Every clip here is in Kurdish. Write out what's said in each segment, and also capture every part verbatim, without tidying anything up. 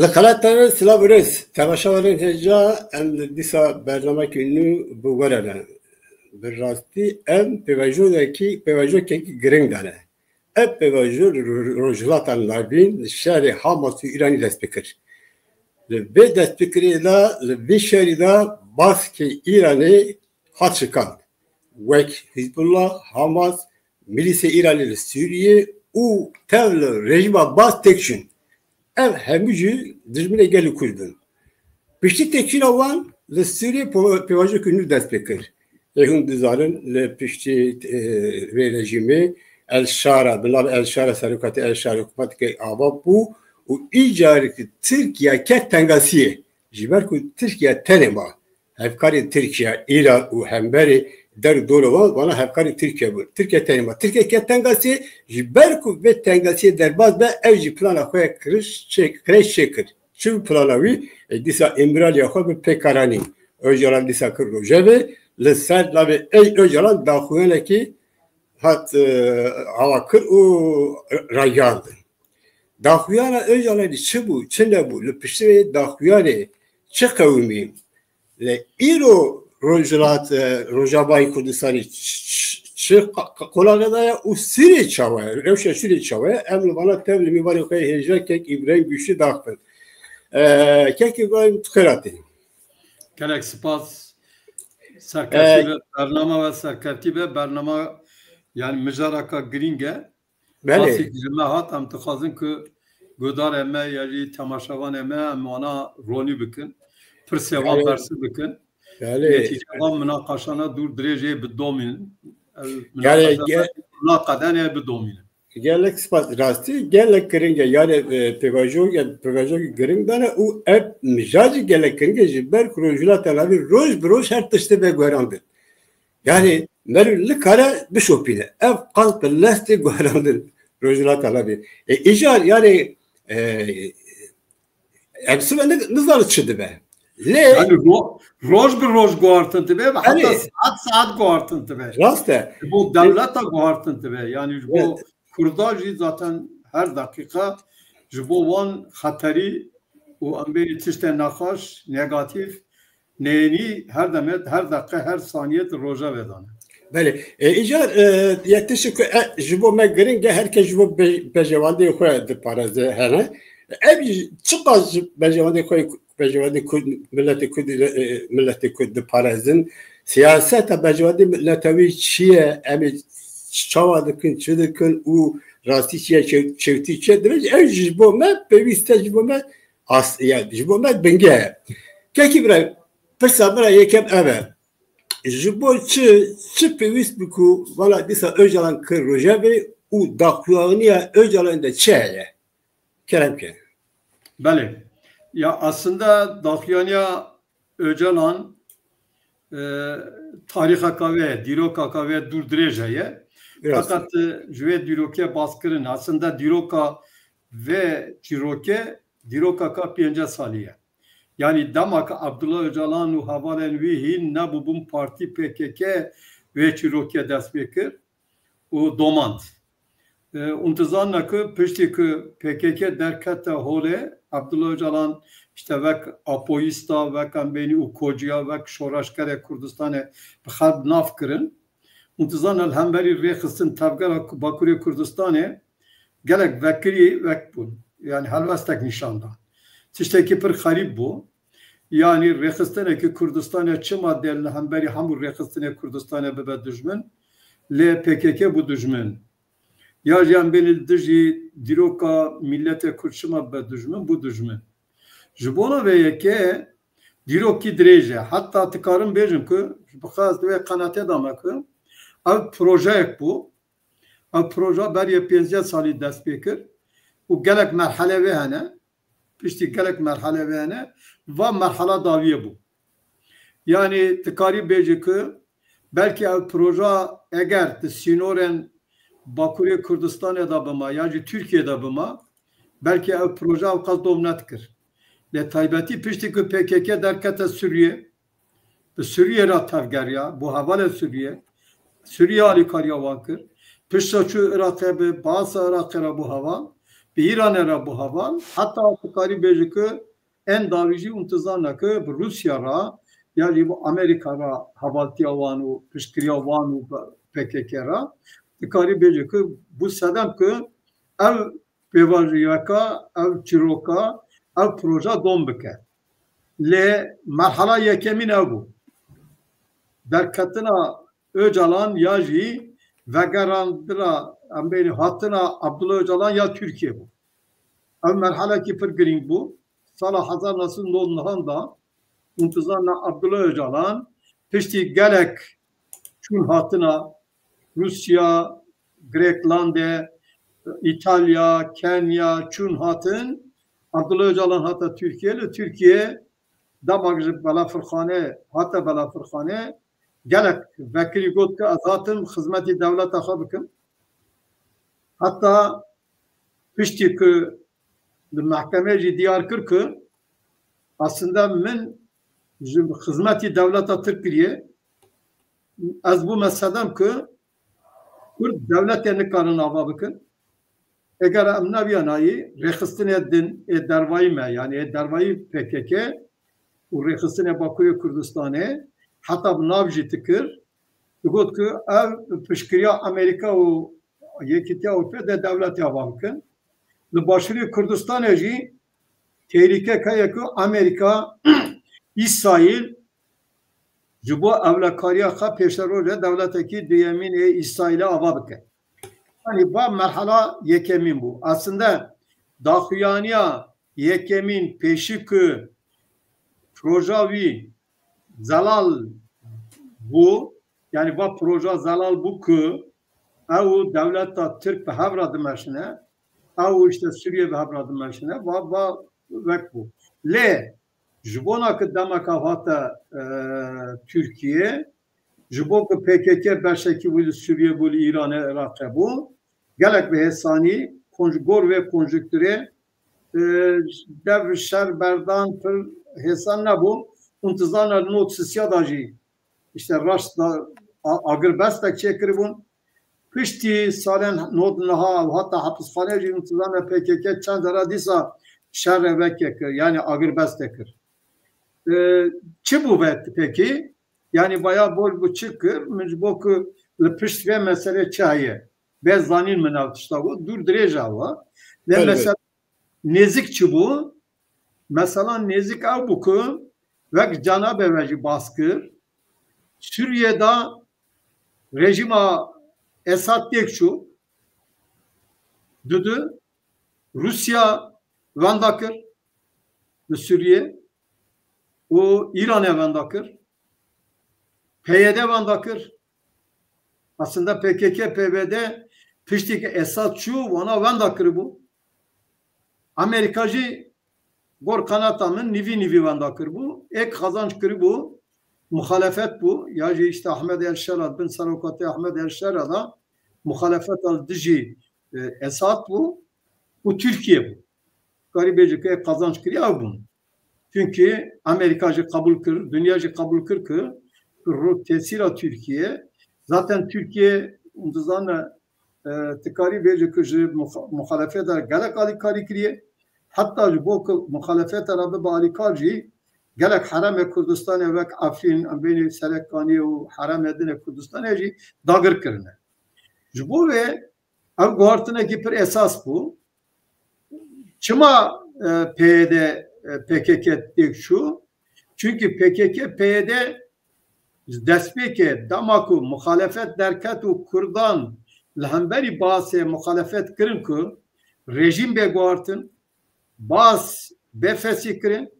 Li qelat te silav û rêz. Temaşevanên hêja, em dîsa bernamekî nû bi we re ne. Bi rastî em pêvajoyekî, pêvajokekî giring dane. Ev pêvajo li Ro-, Rojhilata Navîn li şerê Hamas û Îranî dest pê kir. Li vê destpêkirê de, li vê şerî de baskê Îranê hat şikand. Wek Hizbullah, Hamas, milîsê Îranê li Sûriyê û tev li rejîma Baas têk çûn. Ev hemû jî dijminê gelê Kurd in. Piştî têkçûna wan li Sûriyê po-, pêvajoyekî nû dest pê kir. Ê hûn dizanin li piştî, e, vê rejîmê El Şara, bi navê El Şara, serokatê El Şara hikûmeteke ava bû û îcar Tirkiye ket tengasiyê. Ji ber ku Tirkiye tenê ma. Hevkarên Tirkiye, Îran û hemberê der û dorê wan, wana hevkarên Tirkiye bûn. Tirkiye tenê ma. Tirkiye ket tengasiyê, ji ber ku vê tengasiyê derbas be, ew jî plana xwe ya kiriş çê-, kireç çêkir. Çi bû plana wî? E, dîsa Îmraliya xwe bi pêkaranî. Ocalan dîsa kir rojevê, li ser navê ey Ocalan daxuyanekî hat, e, ava kir û ragihand. Daxuyana Ocalanê çi bû, çi nebû, li piştî vê daxuyanê çi qewimî? Lê îro Rojhilat, e, Rojavayê Kurdistanê ç-, ç-, çi qa-, qa-, qolaxê de ye û Sûriyê çawa ye? Rewşa Sûriyê çawa ye? Em li vana tev li mêvanê xwe yê hêja kek Îbrahîm Güçlü daxivin. E, kek Îbrahîm, tu xêr hatî. Gelek spas. Serkevtî E, be, bernama we serkevtî be, bernama, yani, mijaraka girîng e. Belê. Qasî ji me hat, em dixwazin ku guhdarê me ya jî temaşevanê me em wana ronî bikin. Pirsê wan Belê. bersiv bikin. Belê. Netîce van minaqaşana dûr dirêjê bidomînin. Ev Yani, minaqaşana ge-, minaqedenê bidomînin. Gelek spas. Rastî gelek giring e. Yani, e, pêvajo, yani, pêvajo giring dane û ev mijacî gelek giring e ji ber ku Rojhilata Navîn roj bi roj her tiştê veguherandin. Yani, meriv nikare bişopîne. Ev qas bi lestê guherandin Rojhilata Navîn. E, îcar, yani, e, em sibe ni-, nizanin çi dibe. Lê Yani ro-, roj bi roj guhartin dibe ve heta Belê. saet saet guhartin dibe. Rast e. Ji bo dewleta guhartin dibe. Yani ji bo Evet. Kurda jî zaten her deqîqe ji bo wan xeterî û em bêrî tiştê nexweş, negatîf, neyênî her demê, her deqe, her saniye di roja vê de ne. Belê. E, îcar, e, ya tiştê ku, e, ji bo me giring e, her kes ji bo be-, berjewendiyê xwe diparêze hene. Ev jî çiqas ji berjewendiyê xwe, berjewendiyê Kurd, miletê Kurd, e, miletê Kurd diparêzin. Siyaseta berjewendiyê netewî çi ye? Em ê çawa dikin, çi dikin û rastî çi ye, çew-, çewtî çi ye? Divê ev jî ji bo me pêwîst e, ji bo me as-, yani ji bo me bingeh e. Kekî bira, pirsa min a yekem ev e. Ji bo çi, çi pêwîst bû ku vala dîsa Ocalan kir rojevê û daxuyaniya Ocalan de çi heye? Kerem ke. Belê. Ya aslında daxuyaniya Ocalan, e, tarîxeka wê, dîrokeka wê dûr dirêj heye. Rast. Fakat, e, ji wê dîrokê baskirin. Aslında dîroka vê çîrokê, dîrokeka pêncî salî ye. Yani dema ku Abdullah Ocalan û hevalên wî hîn nebûbûn partî P K K vê çîrokê dest pê kir û domand. E, hûn dizanine ku piştî ku P K K derkete holê, Abdullah Ocalan işte wek Apoyîsta, wek em bênî û Kociya, wek şoreşgerê Kurdistanê bi xelk nav kirin. Hûn dizanine li hemberî rêxistin tevgera Bakurê Kurdistanê gelek vekirî wek bûn. Yani helwestek nîşan dan. Tiştekî pir xerîb bû. Yani rêxistinekî Kurdistanê çima dê li hemberî hemû rêxistinê Kurdistanê bibe dijmin? Lê P K K bû dijmin. Ya jî em bên li dijî dîroka miletê Kurd çima bibe dijmin, bû dijmin. Ji bona vê yekê dîrokî dirêj e. Heta dikarim bêjim ku, bi xwe ez di wê qenatê de me ku ev projeyek bû. Ev proje berî pênzdeh salî dest pê kir û gelek merhele wê hene. Piştî gelek merhele wê hene. Va merhela dawiyê bû. Yani dikarî bêjî ku belkî ev proje eger di sînorên Bakurê Kurdistanê de bima ya jî Tirkiye de bima, belkî ev proje ew qas dom nedikir. Lê taybetî piştî ku P K K derkete Sûriye, bi Sûriyê re tevgeriya, bû hevalê Sûriyê. Sûriye alîkariya wan kir. Pişta çû Iraqê bi Baasa Iraqê re bû heval. bi Îranê re bû heval, heta tu karî bêjî ku en dawî jî hûn dizane ku bi Rûsya re ya jî bi Amerîka re hevaltiya wan û piştgiriya wan û P K K re, tu karî bêjî ku bû sedem ku ev pêvajoyeka, ev çîroka, ev proje dom bike. Lê merhala yekemîn ew bû. Derketina Ocalan ya jî vegerandina, em bêjin hatina Abdullah Ocalan ya Tirkiye bû. Ev merhalekî pir girîng bû. Sala hezar neh sed û nod nihan da, hûn dizane Abdullah Ocalan piştî gelek çûn hatina Rûsya, Grêklandê, Îtalya, Kenya çûn hatin. Abdullah Ocalan hate Tirkiye, li Tirkiye dema ji belafirxane hate belafirxane, gelek vekirî got ku ez hatim xizmetî dewleta xwe bikim. Heta piştî ku li mehkemê jî diyar kir ku aslında min ji xizmetî dewleta Tirk kiriye, ez bûme sedem ku Kurd dewletê nikarin ava bikin. Eger em nebiyana yî, rêxistinê din ê dervayî me, yanî ê dervayî P K K û rêxistinê Bakurê Kurdistanê heta bi nav jî dikir, digot ku ev piştgiriya Amerîka û Yekîtiya Ewropê de dewletê ava bikin. Li Başûrê Kurdistanê jî tehlîke heye ku Amerîka, Îsraîl ji bo ewlekariya xwe pêşerojê dewletekî duyemîn ê Îsraîlê ava bike. Yanî va merhala yekemîn bû. Aslında daxuyaniya yekemîn pêşî ku proja wî zelal bû, yanî va proja zelal bû ku ew û dewleta Tirk bi hev re dimeşine, ew û işte Sûriye bi hev re dimeşine, va, va wek bû. Lê ji bona ku demeka hate, e, Tirkiye, ji bo ku P K K beşekî wî li Sûriye bû, li Îranê, Iraqê bû, gelek bi hêsanî, konj-, gor vê konjukturê, e, dev şer berdan pir hêsan nebû. Hûn dizane li nod sisiya da jî işte raşt da, a-, agirbestek çêkiribûn. Piştî salên nod niha û heta hepisxaneyê jî hûn dizane P K K çend cara dîsa şerê vekê kir, yanî agirbestek kir. E, çi bû ve pekî? Yanî vaya bol bû çi kir? Min ji bo ku li pişt vê meselê çi heye? Bê zanîn min ev tişta got. Dûr dirêj e wa. Lê Elbet. Mesela nêzik çi bû? Mesela nêzik ew bû ku wek Cenabê we jî bas kir, Sûriye de rejîma Esad têk çû, dudu Rûsya wenda kir li Sûriye û Îranê wenda kir, P Y D wenda kir. Aslında P K K, P Y D piştî ku Esad çû, wana wenda kiribû. Amerîka jî gor qenata min nîvî nîvî wenda kiribû. Êk qazanç kiribû, muxalefet bû. Ya jî işte Ahmed El Şera, bin serokatê Ahmed El Şera da muxalefeta li dijî, e, Esad bû û Tirkiye bû. Karî bêjî ku êk qazanç kiriye ew bûn. Çünkü Amerîka jî qebûl kir, dinya jî qebûl kir ku ro-, tesîra Tirkiye, zaten Tirkiye, hûn dizane, e, tu karî bêjî ku ji muxa-, muxalefeta gelek alîkarî kiriye. Heta ji bo ku muxalefeta re bibe alîkar jî gelek herêmê Kurdistanê wek Efrîn, em bênî Serêkaniyê û herêmê din ê Kurdistanê jî dagir kirine. Ji bo vê ev guhartinekî pir esas bû. Çima, e, P Y D, e, P K K têk çû? Çünkü P K K, P Y D ji destpêkê dema ku muxalefet derket û Kurdan li hemberî Baasê muxalefet kirin ku rejîm bê guhartin, Baas bê fesî kirin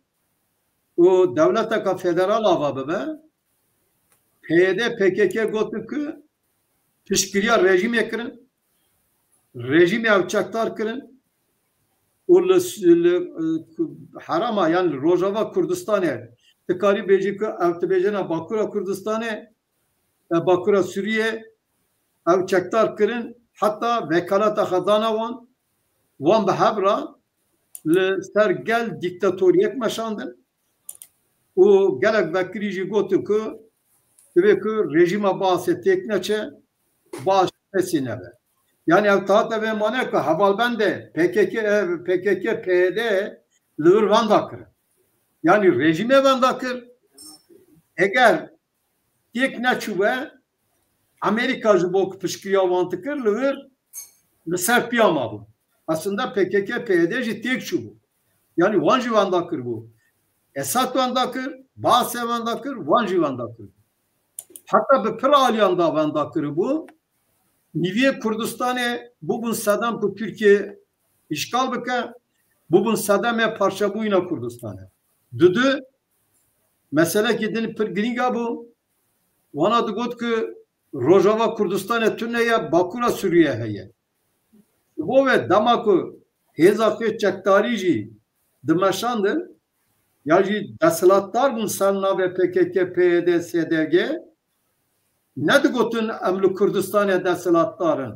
û dewleteka federal ava bibe, P Y D, P K K gotin ku piştgiriya rejîmê kirin, rejîmê ew çekdar kirin û li, li, e, herêma, yani li Rojava Kurdistanê, tu karî bêjî ku ev tu bêjena Bakura Kurdistanê, e, Bakura Sûriyê, ew çekdar kirin, heta vekaleta xwe dane wan, wan bi hev re li ser gel dîktatoriyek meşandin. Û gelek vekirî jî gotin ku divê ku rejîma Baasê têk neçe, Baas kesî nebe. Yani ev tahat ev ê mane ku hevalbendê P K K, e, P K K, P Y D li vir wenda kirin. Yani rejîmê wenda kir. Eger têk neçûbe, Amerîka ji bo ku piştgiriya wan dikir, li vir li ser piya mabû. Aslında P K K, P Y D jî têk çûbû. Yani wan jî wenda kiribû. Esad wenda kir, Baasê wenda kir, wan jî wenda kir. Heta bi pir aliyan da wenda kiribû. Nîviyê Kurdistanê bûbûn sedem ku Tirkiye îşgal bike, bûbûn sedemê parçebûyîna Kurdistanê. Dudu meselekî din pir girîng a bû. Wana digot ku Rojava Kurdistanê tune ye, Bakura Sûriye heye. Ji bo vê dema ku hêza xwe çekdarî jî dimeşandin, ya jî desthilatdar bûn ser navê P K K, P Y D, S D G, nedigotin em li Kurdistanê desthilatdar in.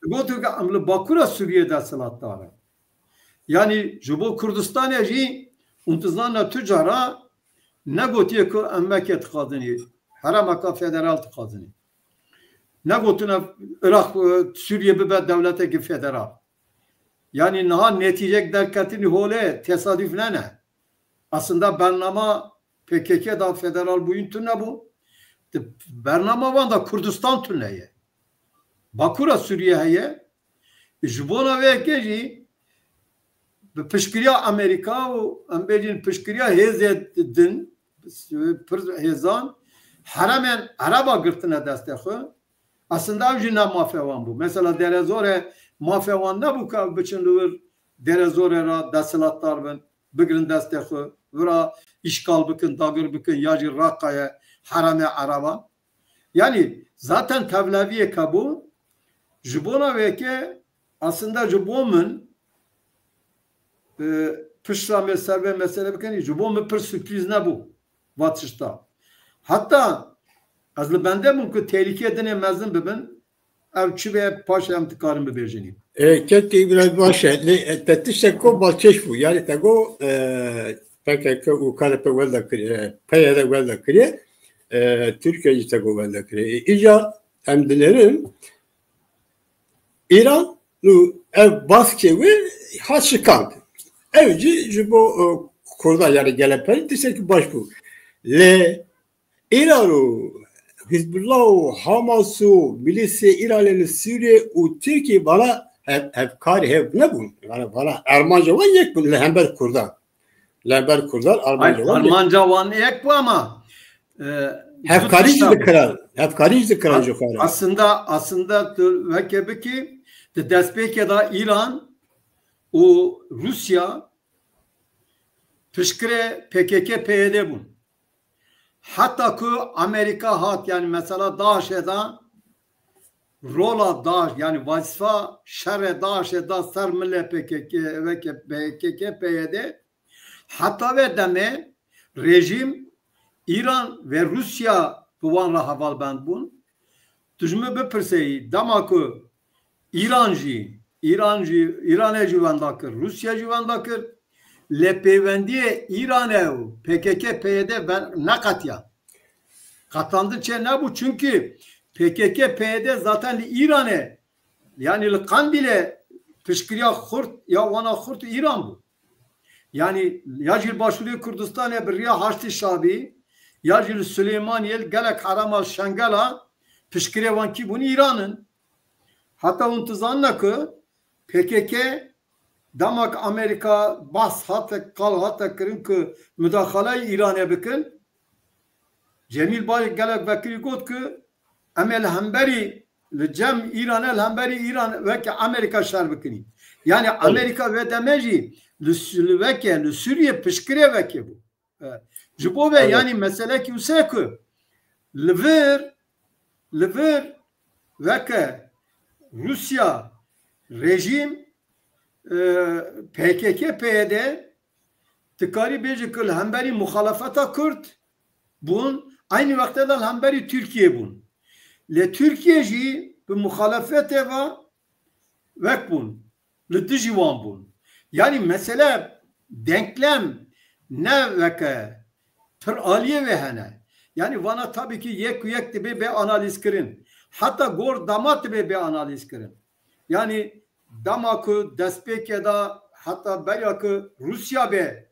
Digotin ku em li Bakura Sûriyê desthilatdar in. Yanî ji bo Kurdistanê jî hûn dizanine tu cara negotiye ku em weke dixwazin, herêmeka federal dixwazin. Negotine Iraq, e, Sûriye bibe dewletekî federal. Yanî niha netîcek derketinî holê tesaduf nene. Aslında bernama P K K da federal bûyîn tune bû. Di bernama wan da Kurdistan tune ye. Bakura Sûriye heye. Ji bona vê yekê jî bi piştgiriya Amerîka û em bêjin piştgiriya hêzê din, pir hêzan, herêmên Ereba girtine destê xwe. Aslında ew jî ne mafê wan bû. Mesela Derezorê mafê wan nebû ku ew biçin li wir Derezorê re desthilatdar bin, bigirin destê xwe, vira îşgal bikin, dagir bikin, ya jî Raqayê herêmê Ereban. Yani zaten tevleviyeke bû. Ji bona vê yekê aslında ji bo min, e, pişt re me ser vê mesele bikin, ji bo min pir sürprîz nebû va tişta. Heta ez li bendê bûm ku tehlîkeyê dinê mezin bibin, ev çi be paşê em dikarin bibêjinî. E, kekê biraz baş e. Lê, e, te tiştek got balkêş bû. Yani te got, e, P K K û K D P wenda kiriye, e, P Y D wenda kiriye. E, Tirkiye jî te got wenda kiriye. E, îca em dinerin Îran û ev baskê wê hat şikand. Ev jî ji bo, e, Kurdan, yani gelemperî tiştekî baş bû. Lê Îran û Hizbullah û Hamas û milîsê Îranê li Sûriyê û Tirkiyê vana hev-, hevkarî hev nebûn. Vana, vana armanca wan yek bûn li hember Kurdan. Li hember Kurdan armanca wan yek. Armanca wan yek bû ama, e, hevkarî jî dikirin. Hevkarî jî dikirin ji xwe re. Aslında, aslında tu weke bikî, di destpêkê de Îran û Rûsya piştgirê P K K, P Y D bûn. Heta ku Amerîka hat, yani mesela DAIŞ'ê de rola DAIŞ, yani vazifa şerê DAIŞ'ê da ser milê P K K, weke P K K, P Y D, heta vê demê rejîm Îran ve Rûsya bi wan re hevalbend bûn. Tu ji min bipirseyî, dema ku Îran jî, Îran jî, Îranê jî wenda kir, Rûsya jî wenda kir, lê pêwendiyê Îranê û P K K, P Y D ve-, neqetiya. Qetandin çê nebû, çunkî P K K, P Y D zaten li Îranê, yani li Qendîlê piştgiriya xurt ya wana xurt Îran bû. Yani ya jî li Başûrê Kurdistanê bi riya Haştî Şabî, ya jî li Silêmaniyê, li gelek herêma Şengala piştgirê wan kî bûn? Îran in. Heta hûn dizanine ku P K K, dema ku Amerîka behs hate, qal hate kirin ku mudaxaleyê Îranê bikin, Cemîl Bayik gelek vekirî got ku em ê li hemberî, li cem Îranê, li hemberî Îran weke Amerîka şer bikinî. Yani Amerîka vê demê jî li, li weke, li Sûriyê piştgirê weke bû. E, ji bo ve, evet, yani meselekî wisa ku li vir, li vir weke Rûsya rejîm, e, P K K, P Y D dikarî bêje ku li hemberî muxalefeta Kurd bûn, aynî wextê de li hemberî Tirkiye bûn. Lê Tirkiye jî bi muxalefetê ve wek bûn, li dijî wan bûn. Yani mesele, denklem ne weke pir aliyê wê hene. Yani vana tabii ki yek û yek dibe bê analîz kirin. heta gor dema dibe bê analîz kirin. Yanî dema ku destpêkê de heta beriya ku Rûsya be,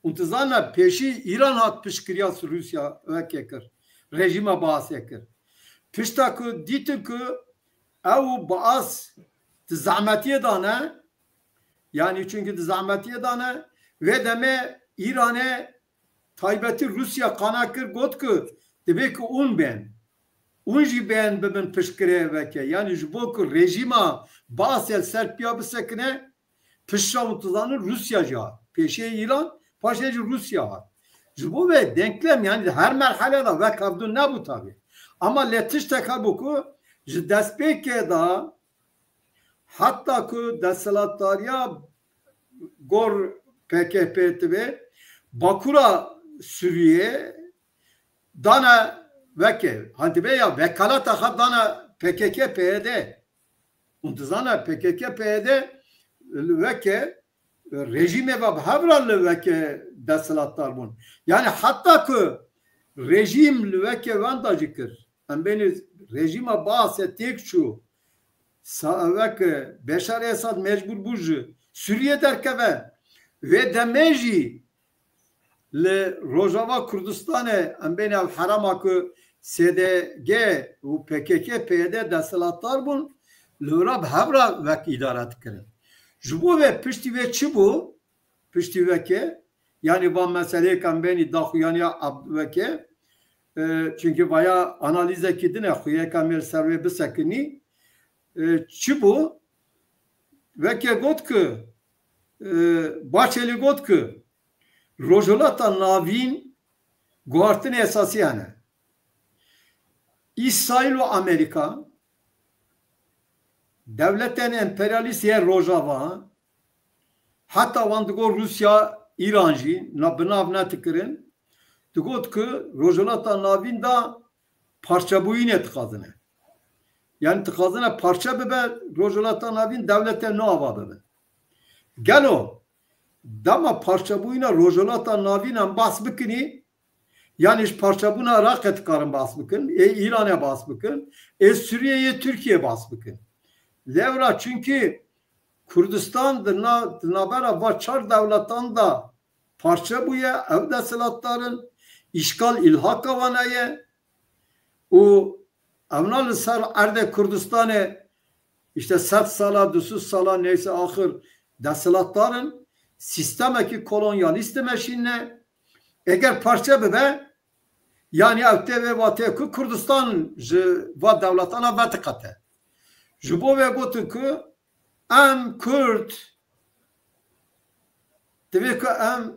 û tu zane pêşî Îran hat piştgiriya Rûsya weke kir, rejîma Baasê kir. Pişta ku dîtin ku ew Baas di zehmetiyê de ne, yanî çunkî di zehmetiyê de ne, vê demê Îranê taybetî Rûsya qane kir, got ku divê ku hûn bên. Hûn jî bên bibin piştgirê weke. Yanî ji bo ku rejîma Baasê li ser piya bisekine, piştre hûn dizanin Rûsya jî hat. Pêşê Îran, paşê jî Rûsya hat. Ji bo vê denklem, yanî di her merhele de wek hevdû nebû tabi. Ama lê tiştek hebû ku ji destpêkê de heta ku desthilatdariya gor P K P dibe, Bakura Sûriyê dane weke, ha dibe ya vekaleta xwe dane P K K P Y D. Hûn dizane P K K P Y D weke rejîmê ve bi hev re li weke desthilatdar bûn. Yanî heta ku rejîm li weke wenda jî kir. Em bênî rejîma Baasê têk çû. Sa-, weke Beşar Esad mecbûr bû ji Sûriyê derkeve. Vê demê jî li Rojava Kurdistanê em bênî ev herema ku S D G û P K K P Y D desthilatdar bûn, li wira bi hev re wek îdare dikirin. Ji bo vê piştî vê çi bû? Piştî weke, yanî van meseleyek em bênî daxuyaniya Abd-, weke, e, çunkî vaya analîzekî din e, xuyeka me li ser wê bisekinî. E, çi bû? Weke got ku, e, Bahçeli got ku Rojhilata Navîn guhartinê esasî hene. Îsraîl û Amerîka, dewletên emperyalîst yê Rojava, heta wan digot Rûsya, Îran jî, na bi nav netikirin, digot ku Rojhilata Navîn de parçebûyînê dixwazine. Yanî dixwazine parçe bibe, Rojhilata Navîn dewletê nû ava bibe. Gelo dema parçebûyîna Rojhilata Navîn em behs bikinî, yanî ji parçebûna Iraqê dikarin behs bikin, ê Îranê behs bikin, ê Sûriyê yê Tirkiyê behs bikin. Lewra çunkî Kurdistan di na-, di navbera va çar dewletan de parçe bûye, ev desthilatdar in, îşgal îlhaka wan heye û evna li ser erdê Kurdistanê işte sed sala, du sed sala neyse axir desthilatdar in, sîstemekî kolonyalîst dimeşîne. Eger parçe bibe, yanî ev tê vê vatê ku Kurdistan ji va dewletana vediqete. Ji bo vê gotin ku em Kurd divê ku em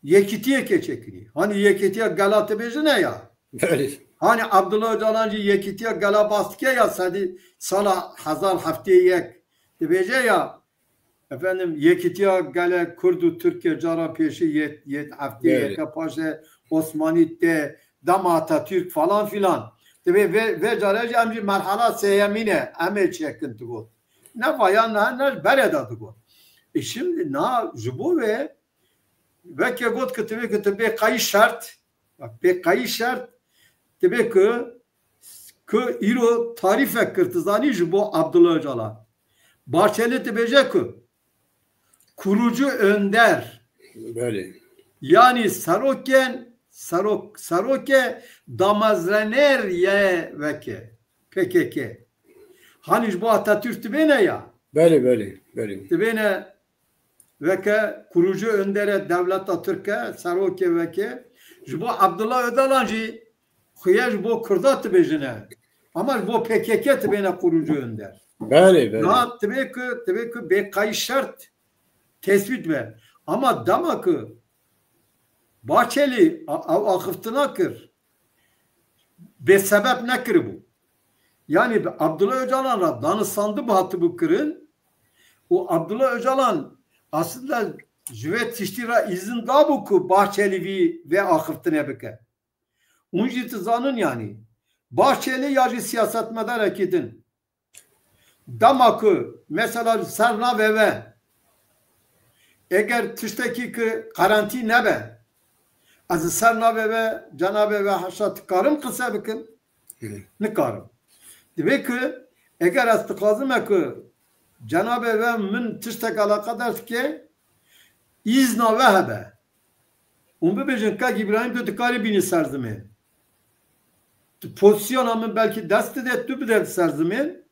yekîtiyeke çêkirî. Hanî yekîtiya gela dibêjin e ya. Belê. Hanî Abdullah Ocalan jî yekîtiya gela bas dike ya sedî sala hezar heftê yek dibêje ya, efendim, yekîtiya gelê Kurd û Tirkê cara pêşî yê, yê heftê Belê. yeke paşê Osmanî tê, dema Atatürk falan filan. Divê vê, vê care jî em jî merhala sêyemîn e, em ê çêkin digot. Ne vaya ne, ne berê de digot. E şimdi na ji bo vê weke got ki divê ki tu bê qayî şert, bak, bê qayî şert, divê ki, ki îro tarîfek kir, tu zanî ji bo Abdullah Ocalan. Bahçeli dibêje ku kurucu önder. Belê. Yanî serokên, serok, serokê damezrener ye weke P K K. Hanî ji bo Atatürk dibêne ya. Belê, belê, belê. Dibêne weke kurucu öndere dewleta Tirke, serokê weke. Ji bo Abdullah Öcalan jî xuye ji bo Kurda dibêjine. Ama ji bo P K K dibêne kurucu önder. Belê, belê. Niha divê ku, divê ku bê qayî şert tespît be. Ama dema ku Bahçeli a-, ew axiftina kir, bê sebeb nekiribû. Yanî bi Abdullah Öcalan re danişandibû hatibû kirin û Abdullah Öcalan aslında ji vê tiştî re îzin dabû ku Bahçeli vî vê axiftinê bike. Hûn jî dizanin yanî Bahçeli ya jî siyasetmedarekî din. Dema ku mesela li ser navê ve eger tiştekî ki qarantî nebe, ez li ser navê ve, cenabê ve haşa dikarim qise bikim? Hı. Nikarim. Divê ku eger ez dixwazim e ku cenabê ve min tiştek eleqedar dike, îzna ve hebe. Hûn bibêjin, Kak Îbrahîm, tu dikarî bînî serzimên. Tu pozîsyona min belkî dest dide, tu bide serzimên.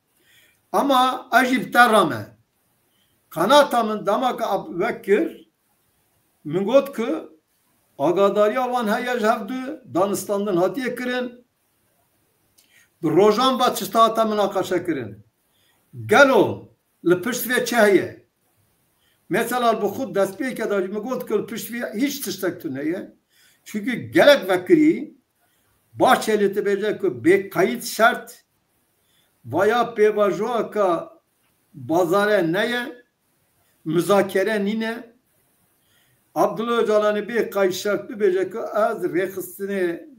Ama ez jî bi te re me. Qenata min dema ku ap-, vekir, min got ku agadariya wan heye ji hevdu, danistandin hatiye kirin. Bi rojan ve tişta hate minaqeşe kirin. Gelo li pişt vê çi heye? Mesela li bi xwe destpêke de jî min got ku li pişt vê hîç tiştek tune ye. Çunku gelek vekirî Bahçelî dibêje ku bê qeyîd şert, vaya pêvajoyeka bazare neye, muzakere nîne. Abdullah Ocalanê bê qeyîd şert bibêje ku ez rêxistinê,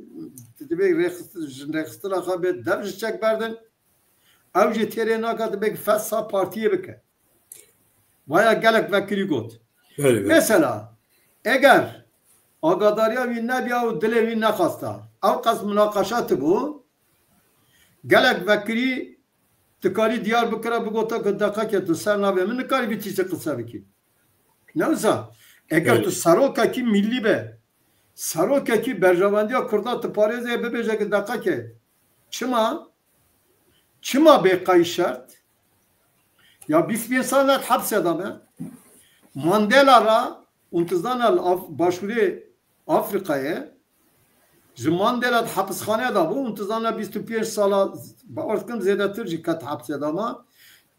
divê rêxistin, ji rêxistina xwe bê dev ji çek berdin. Ew jî têrê nake, divê ku fesa partiyê bike. Vaya gelek vekirî got. Belê, belê. Mesela, eger agadariya wî nebiya û dilê wî nexwesta, ew qas minaqeşa tibû, gelek vekirî dikarî Diyarbekira bigota ku deqeke tu ser navê min nikarî vî tiştê qise bikî. Ne wisa, eger Belê. tu serokekî millî be, serokekî berjewendiya Kurda tu parêzê bibêje ku deqeke, çima? Çima bê qey şert? Ya bîst pênc sal net hepse de me. Mandela ra, hûn dizane li Af-, başûrê Afrîkayê, ji Mandela di hepisxane de bû, hûn dizane bîst û pênc sala, bawer dikim zêdetir jî ket hepse de ma.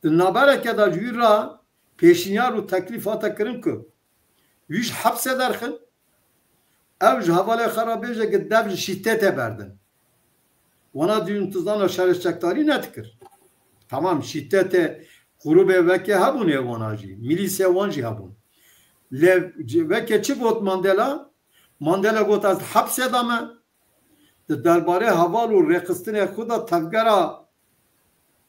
Di nabereke de ji wî ra pêşniyar û teklîf hate kirin ku wî ji hepse derxin, ew ji hevalê xwe re bêje ku dev ji şîdetê berdin. Wana dî hûn dizana şerê çekdarî nedikir. Tamam, şîdetê grûbê weke hebûn ê wana jî, milîsê wan jî hebûn. Lê ci-, weke çi got Mandela? Mandela got, ez di hepsê de me. Di derbarê heval û rêxistinê xwe de tevgera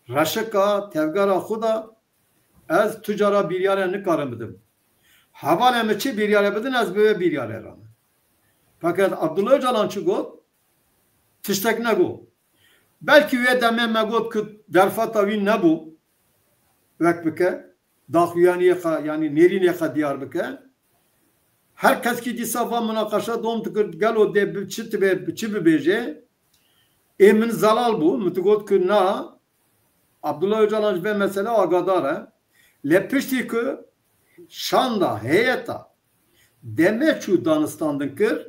reşika, tevgera xwe de ez tu cara biryare nikarim bidim. Hevalê min çi biryare bidin, ez bi wê biryare re me. Fakat Abdullah Ocalan çi got? Tiştek negot. Belkî wê demê me got ku derfeta wî nebû wek bike, daxuyaniyê xwe, yanî nêrînê xwe diyar bike. Her keskî dîsa va minaqeşe dom dikir, gelo dê bi çi tibe, bi çi bibêje? Ê min zelal bû, min digot ku na, Abdullah Ocalan ji vê mesele agadar e. Lê piştî ku şanda heyeta demê çû danistandin kir,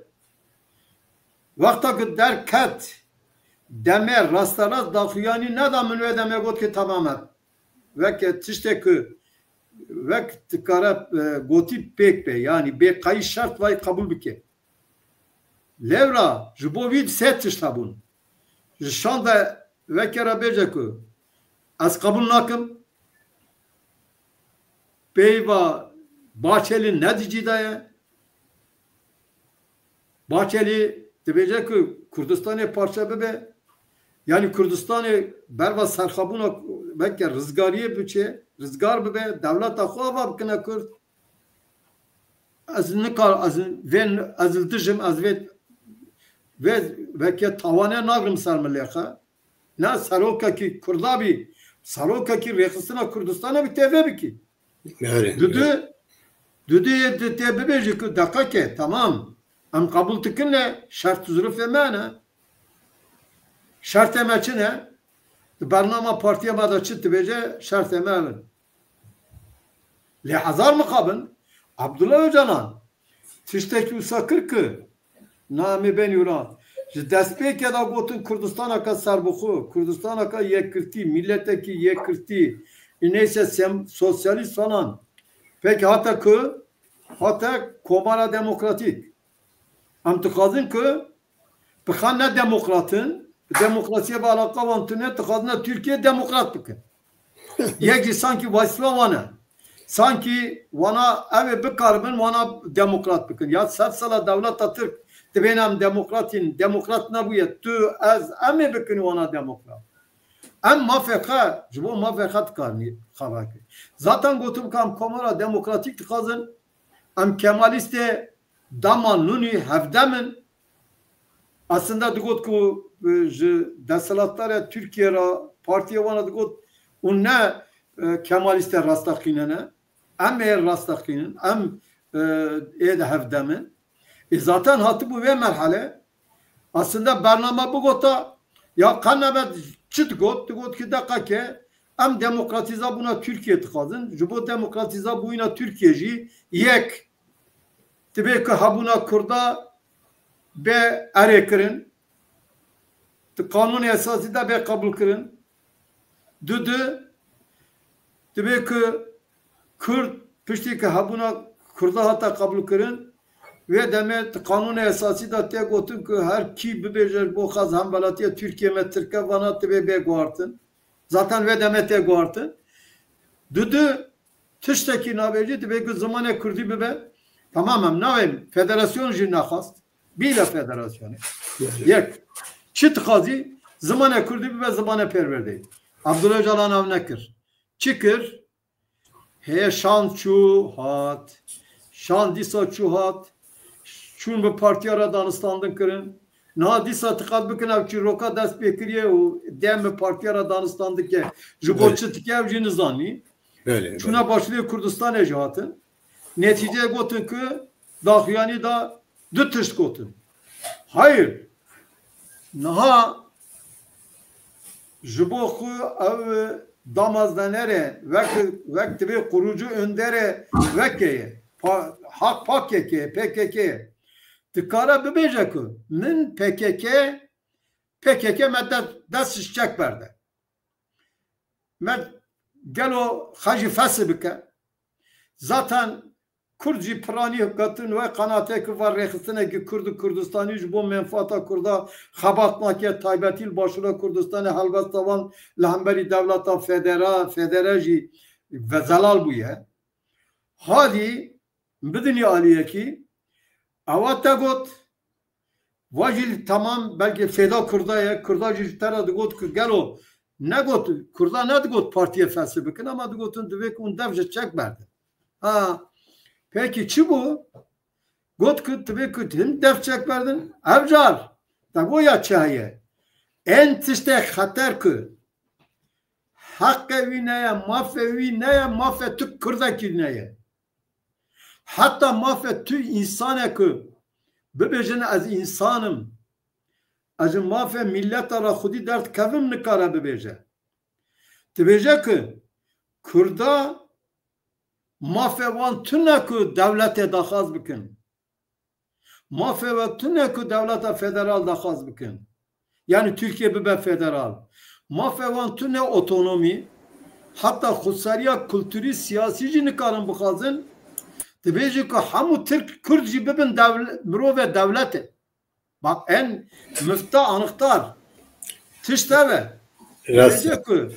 wexta ku derket demê rasterast daxuyanî neda, min wê demê got ki tamam e. Weke tiştê ku wek dikare, e, gotî pêk be, yanî bê qeyî şert vay qebûl bike. Lewra ji bo wî sê tişt hebûn. Ji şan de weke re bêje ku ez qebûl nakim. Peyva Bahçelî ne di cî de ye. Bahçelî dibêje ku Kurdistanê parçe bibe. Yanî Kurdistanê berva serxabûna weke rizgariyê biçe, rizgar bibe, dewleta xwe ava bikine Kurd. Ez nikar, ez vê, ez li dijim, ez vê, vê veke tawane nagrim ser milê xwe. Ne serokekî Kurda bî, serokekî rêxistina Kurdistana bî tê vê bikî. Belê, Dudu, belê. Dudu yê di tê bibêjî ku deqeke, tamam. Em qebûl dikin ne, şert û zirûfê me ne. Şertê me çi ne? Di bernama partiya me de çi dibêje, şertê me ev in. Lê hezar mixabin, Abdullah Ocalan tiştekî wisa kir ku na em ê bên wira. Ji destpêkê de gotin Kurdistaneke serbixwe, Kurdistaneke yekgirtî, mîletekî yekgirtî, neyse sem-, sosyalîst falan. Peki hate ku? Hate Komara Demokratîk. Em dixwazin ku Bi xwe ne demokrat in, bi demokrasiyê ve alaqa wan tune, dixwazine Tirkiye demokrat bikin. Yek jî sankî wesfa wan e. Sankî wana ew ê bikaribin wana demokrat bikin. Ya sed sala dewleta Tirk dibên em demokrat in, demokrat nebûye. Tu, ez, em ê bikin wana demokrat. Em mafê xwe, ji bo mafê xwe dikarin xwe vekin. Zaten gotim ka em Komara Demokratîk dixwazin, em Kemalîstê dema nûnî hevdem in. Aslında digot ku, e, ji desthilatdarê Tirkiye re partiyê wana digot, û ne, e, Kemalîstê rastaqîne ne. Em ê rastaqînin, em, e, ê de hevdem in. E, zaten hatibû vê merhale, aslında bername bigota, ya qe nebe çi digot? Digot ki deqeke em demokratîza bûna Tirkiye dixwazin. Ji bo demokratîza bûyîna Tirkiye jî yek, divê ku hebûna Kurda bê erê kirin, di qanûnê esasî de bê qebûl kirin. Du du, divê ku Kurd piştî ku hebûna Kurda hate qebûl kirin, wê demê di qanûnê esasî de tê gotin ku her kî bibêje ji bo xwe ez hemwelatiya Tirkiye me Tirke vana, divê bê guhartin. Zaten wê demê tê guhartin. Du du, tiştekî navê jî divê ku zimanê Kurdî bibe. Tamam, em navê federasyon jî nexwast. Bîle federasyonê. Yek. Çi dixwazî? Zimanê Kurdî bibe zimanê perwerdeyê. Abdullah Ocalan ev nekir. Çi kir? Heye şan çû hat. Şan dîsa çû hat. Çûn bi partiya re danistandin kirin. Niha dîsa tiqat bikin ev çîroka dest pê kiriye û dem bi partiya re danistandike. Ji bo Evet. çi dike ev jî nizanî. Belê, Çûna belê. Başûrê Kurdistanê jî hatin. Netîceyê gotin ku daxuyanî da du tişt gotin. Hayır. Niha ji bo xwe ew damazdenerê wek, wek divê kurucu önderê weke ye. Pa-, hak P K K, P K K. Dikare bibêje ku min P K K, P K K me de-, dest ji çek berde. Me gelo xwe jî fesih bike. Zaten Kurd jî piranî gotin wê qenatê ku va rêxistinekî Kurd û Kurdistanî ji bo menfaata Kurda xebat nake, taybetî li Başûra Kurdistanê helbesta wan li hemberî dewleta federa-, federe jî ve-, zelal bûye. Hadî bidinî aliyekî, ewa te got, va jî li temam belkî fêda Kurda ye, Kurda jî ji te re digot ku gelo negot, Kurda nedigot partiyê fesih bikin, ama digotin divê ku hûn dev ji çek berdin. Ha, pekî çi bû? Got ku divê ku hûn dev çek berdin, ev car te got ya çi heye? En tiştek xeter ku heqê wî neye, mafê wî neye, mafê tu Kurdekî neye. Heta mafê tu însanek bibêjin ez însan im, ez ji mafê mîleta re xwedî derdikevim nikare bibêje. Dibêje ku Kurda mafê wan tune ku dewletê daxwaz bikin. Mafê we tune ku dewleta federal daxwaz bikin. Yanî Tirkiye bibe federal. Mafê wan tune otonomî, heta xweseriya kulturî, siyasî jî nikarin bixwazin. Dibêje ku hemû Tirk, Kurd jî bibin dewle-, mirovê dewletê. Bak, en mifta anixtar tişt ev e. Rast e. Dibêje ku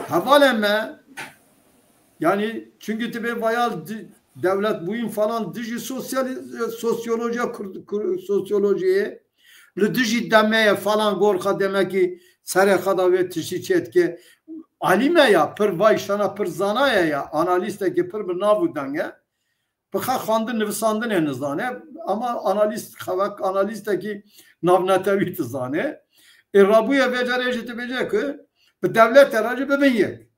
hevalên me, yanî, çünkü divê vaya di-, dewletbûyîn falan dijî sosyali-, sosyolojiya Kurd, Kur-, sosyolojiyê, li dijî demê ye falan gor xwe demekî serê xwe de wê tiştî çêdike. Alîm e ya, pir vay şana pir zana ye ya, analîstekî pir bi nav û deng e. Bi xwe xwendin, nivisandinê nizane, ama analîst, xewek analîstekî navnetewî dizane. Ê rabûye vê carê jî dibêje ku bi dewletê re jî bibin yek.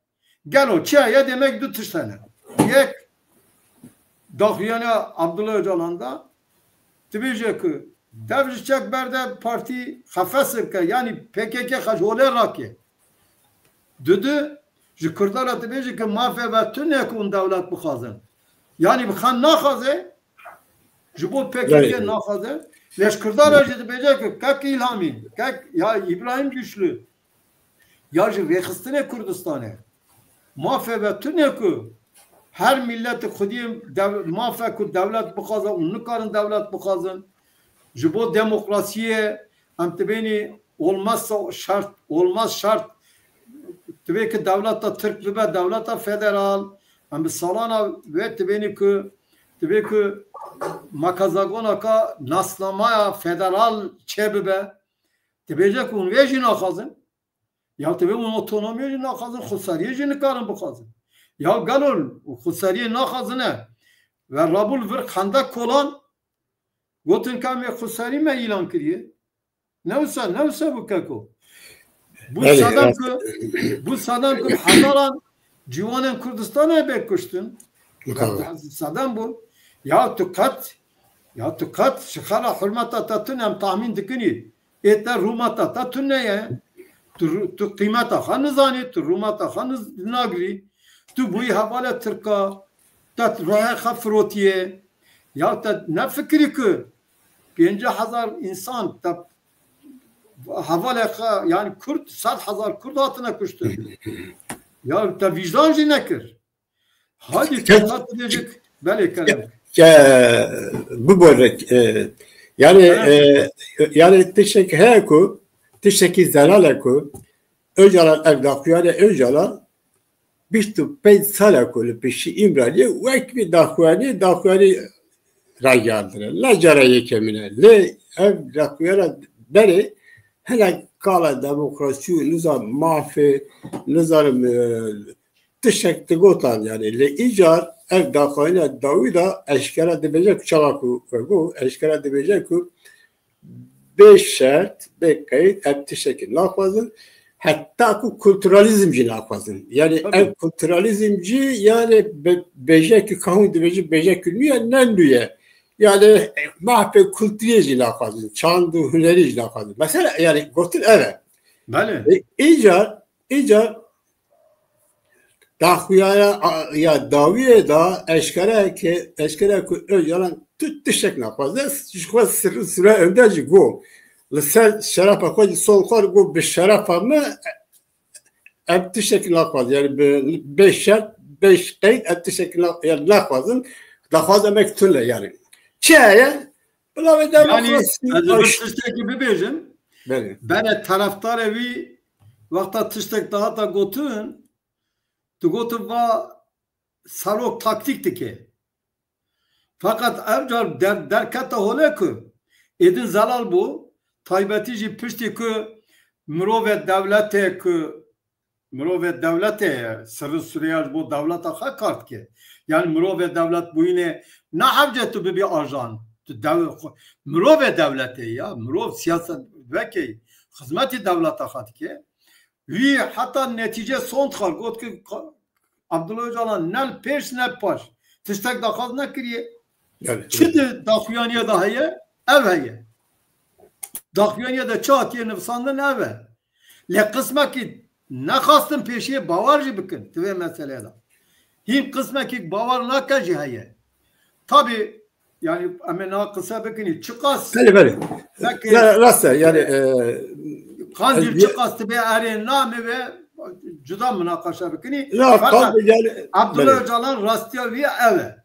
Gelo çi heye? Demek du tişt hene. Yek, daxuyana Abdullah Ocalan da dibêje ku dev ji çek berde, partî xwe fesih bike, yanî P K K xwe ji holê rake. Dudu, ji Kurdan re dibêje ku mafê ve tune ku hûn dewlet bixwazin. Yanî bi xwe naxwaze, ji bo P K K Belê. Naxwaze. Lê ji Kurdan re jî dibêje ku kek Îlhamî, kek ya Îbrahîm Güçlü, ya jî rêxistinê Kurdistanê. Mafê ve tune ku her mîletik xwediyê dev-, mafê ku dewlet bixwaze û nikarin dewlet bixwazin. Ji bo demokrasiyê em dibênî olmazsa şart, olmaz şart. Divê ku dewleta Tirk bibe dewleta federal. Em bi salana wê dibênî ku divê ku makazagonaka nasnamaya federal çêbibe. Dibêje ku hûn vê jî naxwazin. Ya divê hûn otonomiyê jî naxwazin, xweseriyê jî nikarin bixwazin. Ya gelo xweseriyê naxwazine. Ve rabû li vir xendek kolan gotin ka em ê xweserî me îlan kiriye. Ne wisa, ne wisa bû keko. Bû Belê, sedem evet. ku, bû sedem ku hezaran ciwanên Kurdistanê bê kuştin. Mutlaka. Sedem bû. Ya tu qet, ya tu qet şixala hurmeta te tune em tahmîn dikinî. Ê te rûmeta te tune ye. Tu, tu qîmeta xwe nizanî, tu rûmeta xwe niz-, nagirî. Tu bûyî hevalê Tirka, te ruhê xwe firotiye. Ya te nefikirî ku pêncî hezar însan te hevalê xwe, yani Kurd, sed hezar Kurd hatine kuştin. Ya te vîjdan jî nekir. Hadi Ke- Kurda tu dêjik, belê kerem. Ke, bibore, e, yani, Kerem. e, yani tiştek heye ku, tiştekî zelal e ku, Öcalan ev daxuyane Öcalan bîst û pênc sal e ku li piştî Îmraliyê wek bir daxuyanî, daxuyanî ragihandine. Ne cara yekemîn e. Lê ev daxuyana berê hinek kala demokrasî û nizam mafê, nizanim, e, tiştek digotan yani. Lê îcar ev daxuyana dawî da eşkera dibêje ku çawa ku vego, eşkera dibêje ku bê şert, bê qeyd, em tiştekî naxwazin. Heta ku kulturalizm jî naxwazin. Yani Tabii. Ev kulturalizm jî yani be-, bêjekî kahûn dibêjin, bêjekî nû ye, ne nû ye. Yani mahfê kulturê jî naxwazin, çand û hunerî jî naxwazin. Mesela yani gotin ev e. Belê. E, îcar, îcar daxuyana, a, ya dawiyê da eşkere ke, eşkere ku Öcalan tu tiştek naxwaze, ji xwe sir-, sure önder jî got. Li ser şerefa xwe jî sol xwe got bi şerefa me em tiştek naxwaze. Yani bi, bê şert, bê qeyd em tiştek na-, yani naxwazin. Daxwaz emek tune yani. Çi heye? Bila vê Yani demokrasî ez ê bir aş- tiştekî bibêjim. Belê. Berê taraftarê wî wexta tiştek dihata gotin, tu gotin va serok taktîk dike. Feqet ev car der-, derkete holê ku êdin zelal bû, taybetî jî piştî ku mirovê dewletê ku mirovê dewletê ye, sirri suriya ji bo dewleta xwe kar dike. Yani mirovê dewlet bûyînê ne hewce tu bibî ajan. Tu dew-, xwe-, mirovê dewletê ya, mirov siyaset vekey, xizmetî dewleta xwe dike. Wî heta netîce sond xwe got ki ka-, Abdullah Öcalan ne li pêş ne paş tiştek daxwaz nekiriye. Yani, Çi di daxuyaniye de heye? Ev heye. Daxuyaniye de çi hatiye nivîsandin ev e. Lê qismekî nexastin pêşiyê bawer jî bikin di vê meseleyê de. Hîn qismekî bawer nake jî heye. Tabî, yani em ê niha qise bikinî. Çiqas Belê, belê. Belkî Ya, rast e, yani, e, Qandîl ez çiqas dibe erê name ve cuda münaqeşe bikinî. Ya, Fakat Qandîl yani, Abdullah belê. Öcalan rastiya wî ev e.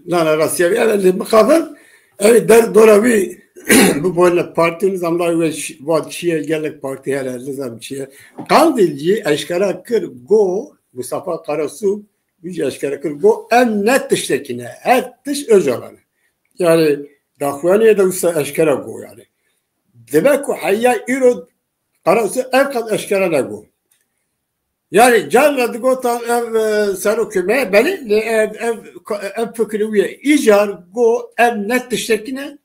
Na, na, rastiya wî ev e, lê mixabin, ev der dora wî, bu boyla parti nizam la wê ş-, vat çiye, gelek parti hele, nizam çiye. Qandîl jî eşkera kir, go, Mustafa Karasu, wî jî eşkera kir, go, em ne tiştekî ne, her tişt Öcalan e. Yani, daxuyaniyê de wisa eşkera go yani. Dibe ku heya îro Karasu ev qet eşkera ne go. Yani, carna digotan ev, e, serokê me, belê, lê ev, ev, ev fikirê wî ye. Îcar go, ev ne tiştekî ne,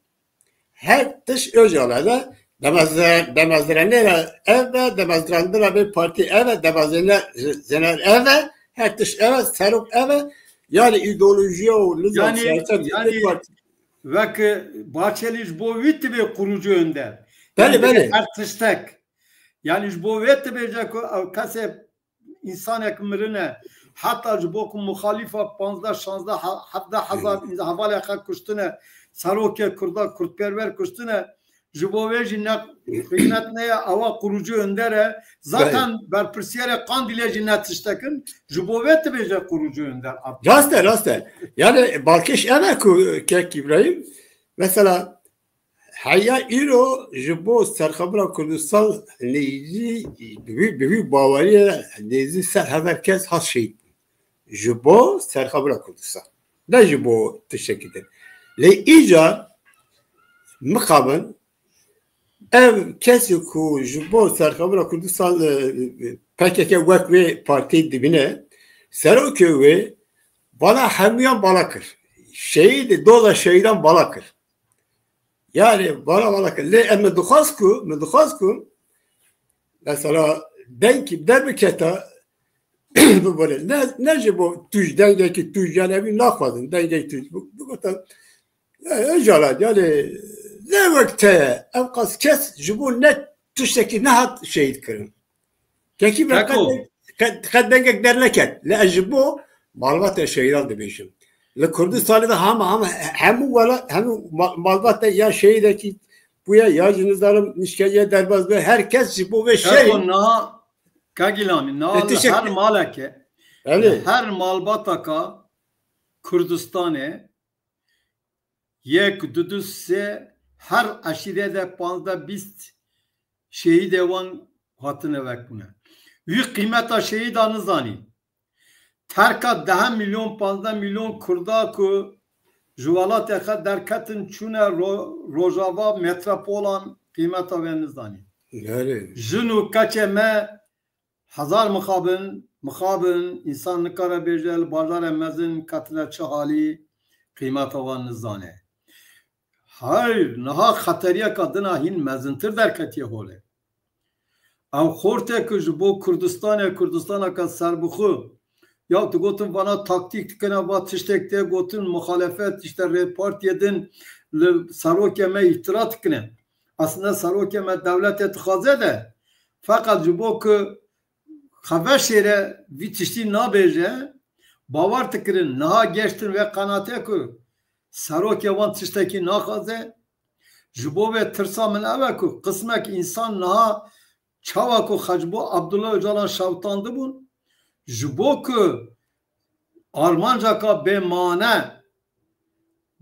her tişt Öcalan e. Demezdiran-, demezdiranê re ev e, demezdirandina vê partî ev e, demezdirandina zener ev e, her tişt ev e, serok ev e. Yani, îdeolojiya û nizam Yani, siyaset yani, vê partî. Wek Bahçeli ji bo wî tibê kurucu önder. Belê, Yani, belê. Her tiştek. Yani, ji bo wê tibêje ku ew kesê, însanek mirine, heta ji bo ku muxalîfa panzdeh, şazdeh, hevdeh hezar ins-, hevalê xwe kuştine, serokê Kurda, Kurdperwer kuştine, ji bo wê jî ne qîmet ne ye, ewa kurucu önder e. Zaten Belê. Berpirsiyerê Qandîlê jî ne tiştekin, ji bo wê tibêje kurucu önder. Rast e, rast e. Yani balkêş ev e ku kek Îbrahîm, mesela, heya îro ji bo serxebira Kurdistan nêzî, bi wî, bi wî baweriyê nêzî sed hezar kes hat şehîd bûn. Ji bo serxebira Kurdistan. Ne ji bo tiştekî din. Lê îcar mixabin ev kesê ku ji bo serxebira Kurdistan, e, P K K wek wê partî dibîne, serokê wê bala hemûyan bala kir. Şehîd, doza şehîdan bala kir. Yani bala bala kir. Lê em min dixwast ku, min dixwast ku, mesela dengkî derbiketa bibore. Ne, ne ji bo tûj, dengekî tûj, yani evî naxwazin, dengekî tûj. Bu, bu kota, e, Ojala, yani ne wek te ye, ev qas kes ji bo ne tiştekî nehat şehîd kirin. Kekî be Keko. qet, qet, qet dengek derneket. Li ez ji bo malbata şehîdan dibêjim. Li Kurdistanê de hema, hema, hemû wela, hemû ma-, malbata ya şehîdekî bûye, ya jî nizanim nişkeye derbas be. Her kes ji bo vê şerî. Keko niha, Kagîlamî, niha Te li teşekkür- her maleke, Belê. li her malbataka Kurdistanê yek, du, du, sê, her eşîre de panzdeh, bîst şehîdê wan hatine vekbûne. Wî qîmeta şehîda nizanî. Terka deh milyon, panzdeh milyon Kurda ku ji welatê xwe derketin çûne ro-, Rojava, metropolan qîmeta wê nizanî. Belê. Jin û keçê me hezar mixabin, mixabin, însan nikare bêje li bajarê mezin ketine çi halî, qîmeta wan nizane. Hayr, niha xeteriyeka din a hîn mezintir derketiye holê. Ew xortê ku ji bo Kurdistanê, Kurdistaneke serbixwe, ya tu gotin vana taktîk dikine, va tiştek tê gotin, muxalefet, işte rê partiyê din li serokê me îftira dikine. Aslında serokê me dewletê dixwaze de, feqet ji bo ku xwe veşêre vî tiştî nabêje, bawer dikirin, niha geştin vê qenatê ku serokê wan tiştekî naxwaze. Ji bo vê tirsa min ew e ku qismek însan niha çawa ku xwe ji bo Abdullah Ocalan şewitandibûn, ji bo ku armancaka bêmane,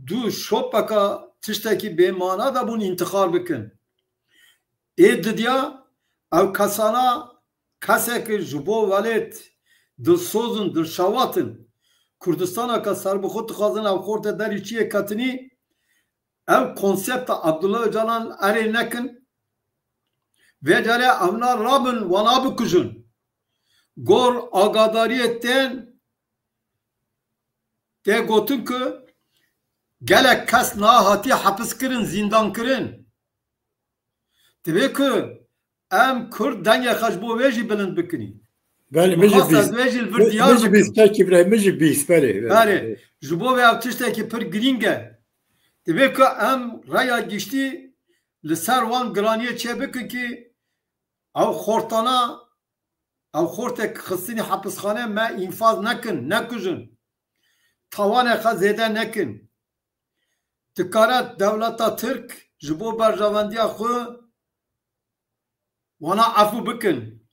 du şopeka tiştekî bêmane de bûn întixar bikin. Ê didiya ew kesana, kesek ji bo welêt dilsoz in, dilşewat in, Kurdistaneke serbixwe dixwazin, ew xortê derî çiyê ketinî, ev konsepta Abdullah Ocalan erê nekin. Vê carê evna rabin, wana bikujin. Gor agadariyê tên tê gotin ku gelek kes niha hatiye hepis kirin, zîndan kirin. Divê ku em Kurd dengê xwe ji bo wê jî bilind bikinî. Belê, min jî Mixwest ez bîst. Wê jî li vir Min, diyar min jî bikim. Bîst, kekî birayê, min jî bîst, belê, belê. Belê, ji bo wê ev tiştekî pir girîng e. Divê ku em raya giştî li ser wan giraniyê çêbikin kî ew xortana, ew xortek xistinî hepisxane me înfaz nekin, nekujin. Tawanê xwe zêde nekin. Dikare dewleta Tirk ji bo berjewendiya xwe wana efû bikin.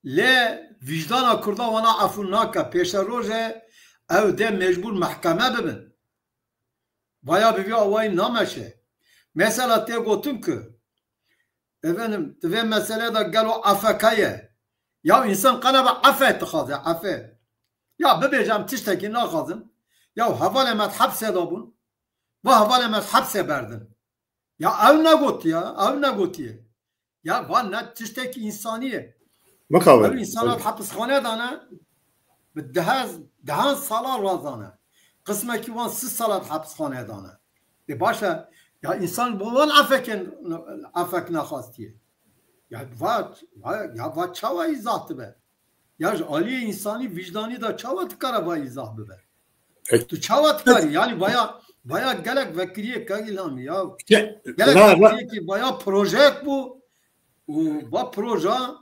Lê vîjdana Kurda wana efû nake. Pêşerojê ew dê mecbûr mehkeme bibin. Vaya bi vî awayî nameşe. Mesela tê gotin ku, efendim, di vê meselê de gelo efeke ye. Ya însan qene be efe dixwaze, efe. Ya bibêje em tiştekî naxwazin. Ya hevalê me di hepsê de bûn. Va hevalê me di hepsê berdin. Ya ew negotiye, ew negotiye. Ya van ne tiştekî însanî ye. Mixabin. Ew însana di hepisxane dane, bi dehe, dehan sala razane. Qismekî wan sî sala di hepisxane dane. Ê baş e, ya însan bo wan efek, efek nexwastiye. Ya va, va, ya va çawa îzah dibe? Ya ji aliyê însanî, vîcdanî de çawa dikare va îzah bibe? Peki. Tu çawa dikarî? Yani vaya, vaya gelek vekiriyê, Kak Îlhamî ya. Ke-, Gelek na, na. vekiriyekî vaya projeyek bû û va proja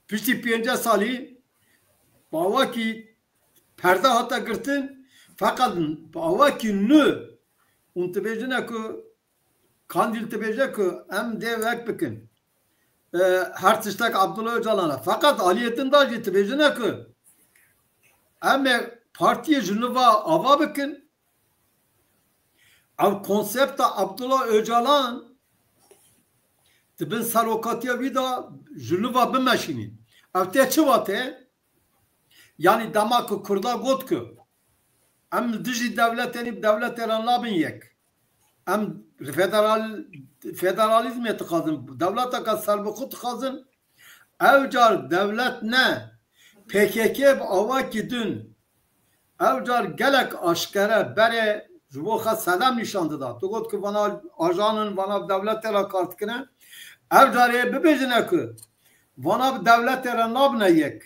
piştî pêncî salî bi awakî perde hate girtin, feqet bi awakî nû hûn dibêjine ku Kandîl dibêje ku em dê wek bikin. E, her tiştek Abdullah Ocalan e. Feqet aliyê din de jî dibêjine ku em ê partiyê ji nû ve ava bikin. Ev konsepta Abdullah Ocalan di bin serokatiya wî de ji nû ve bimeşînîn. Ev tê çi vate? Yanî dema ku Kurda got ku em li dijî dewletê nî, bi dewletê re nabin yek. Em federal-, federalîzmê dixwazin, dewleteke serbixwe dixwazin. Ew car dewlet ne, P K K bi awakî din. Ew car gelek aşkere berê ji bo xwe sedem nîşan dida. Tu got ku vana ajan in, vana dewletê re kar dikine. Ev carê bibêjine ku vana bi dewletê re nabine yek.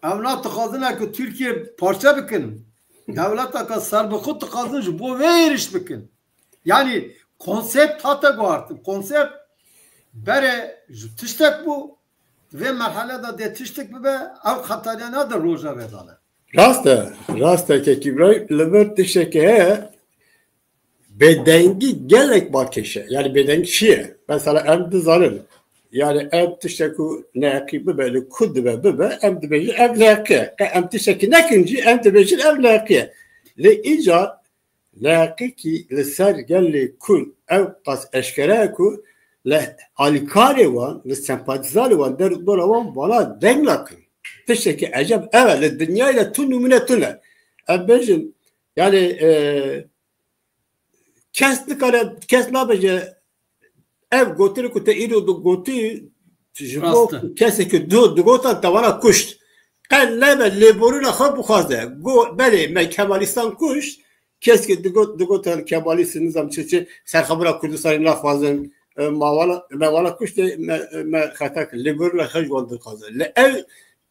Ew na dixwazine ku Tirkiye parçe bikin. Dewleteke serbixwe dixwazin ji bo vê êrîş bikin. Yanî konsept hate guhartin. Konsept berê ji tiştek bû, vê merhele de dê tiştek bibe, ew xeteriya ne di rojevê de ne. Rast e, rast e kek Îbrahîm, li vir tiştekê heye, bêdengî gelek balkêş e. Yani bêdengî çi ye? Mesela em dizanin, yani ev tiştek ku neheqî bibe, li ku dibe bibe, em dibêjin ev neheqî ye. Qe em tiştekî nekin jî, em dibêjin ev neheqî ye. Lê îcar neheqîkî li ser gelê Kurd ew qas eşkere ye ku li alîkarê wan, li sempatîzanê wan, der û dora wan vana deng nakin. Tiştekî eceb ev e, li dinyayê de tu nimûne tune. Em bêjin, yani, e, kes nikare, kes nabêje, ev gotinê ku te îro di gotî, ji bo Rast e. Kesekî du digotan te vana kuşt. Qe nebe lêborîna xwe bixwaze. Go, belê, me Kemalîstan kuşt, kesekî digot, digotan Kemalîst nizam çi çi, serxebira Kurdistanê naxwazin, e, ma wana, me wana kuşt, me, me xeta kir. Lêborîna xwe ji wan dixwaze. Li ev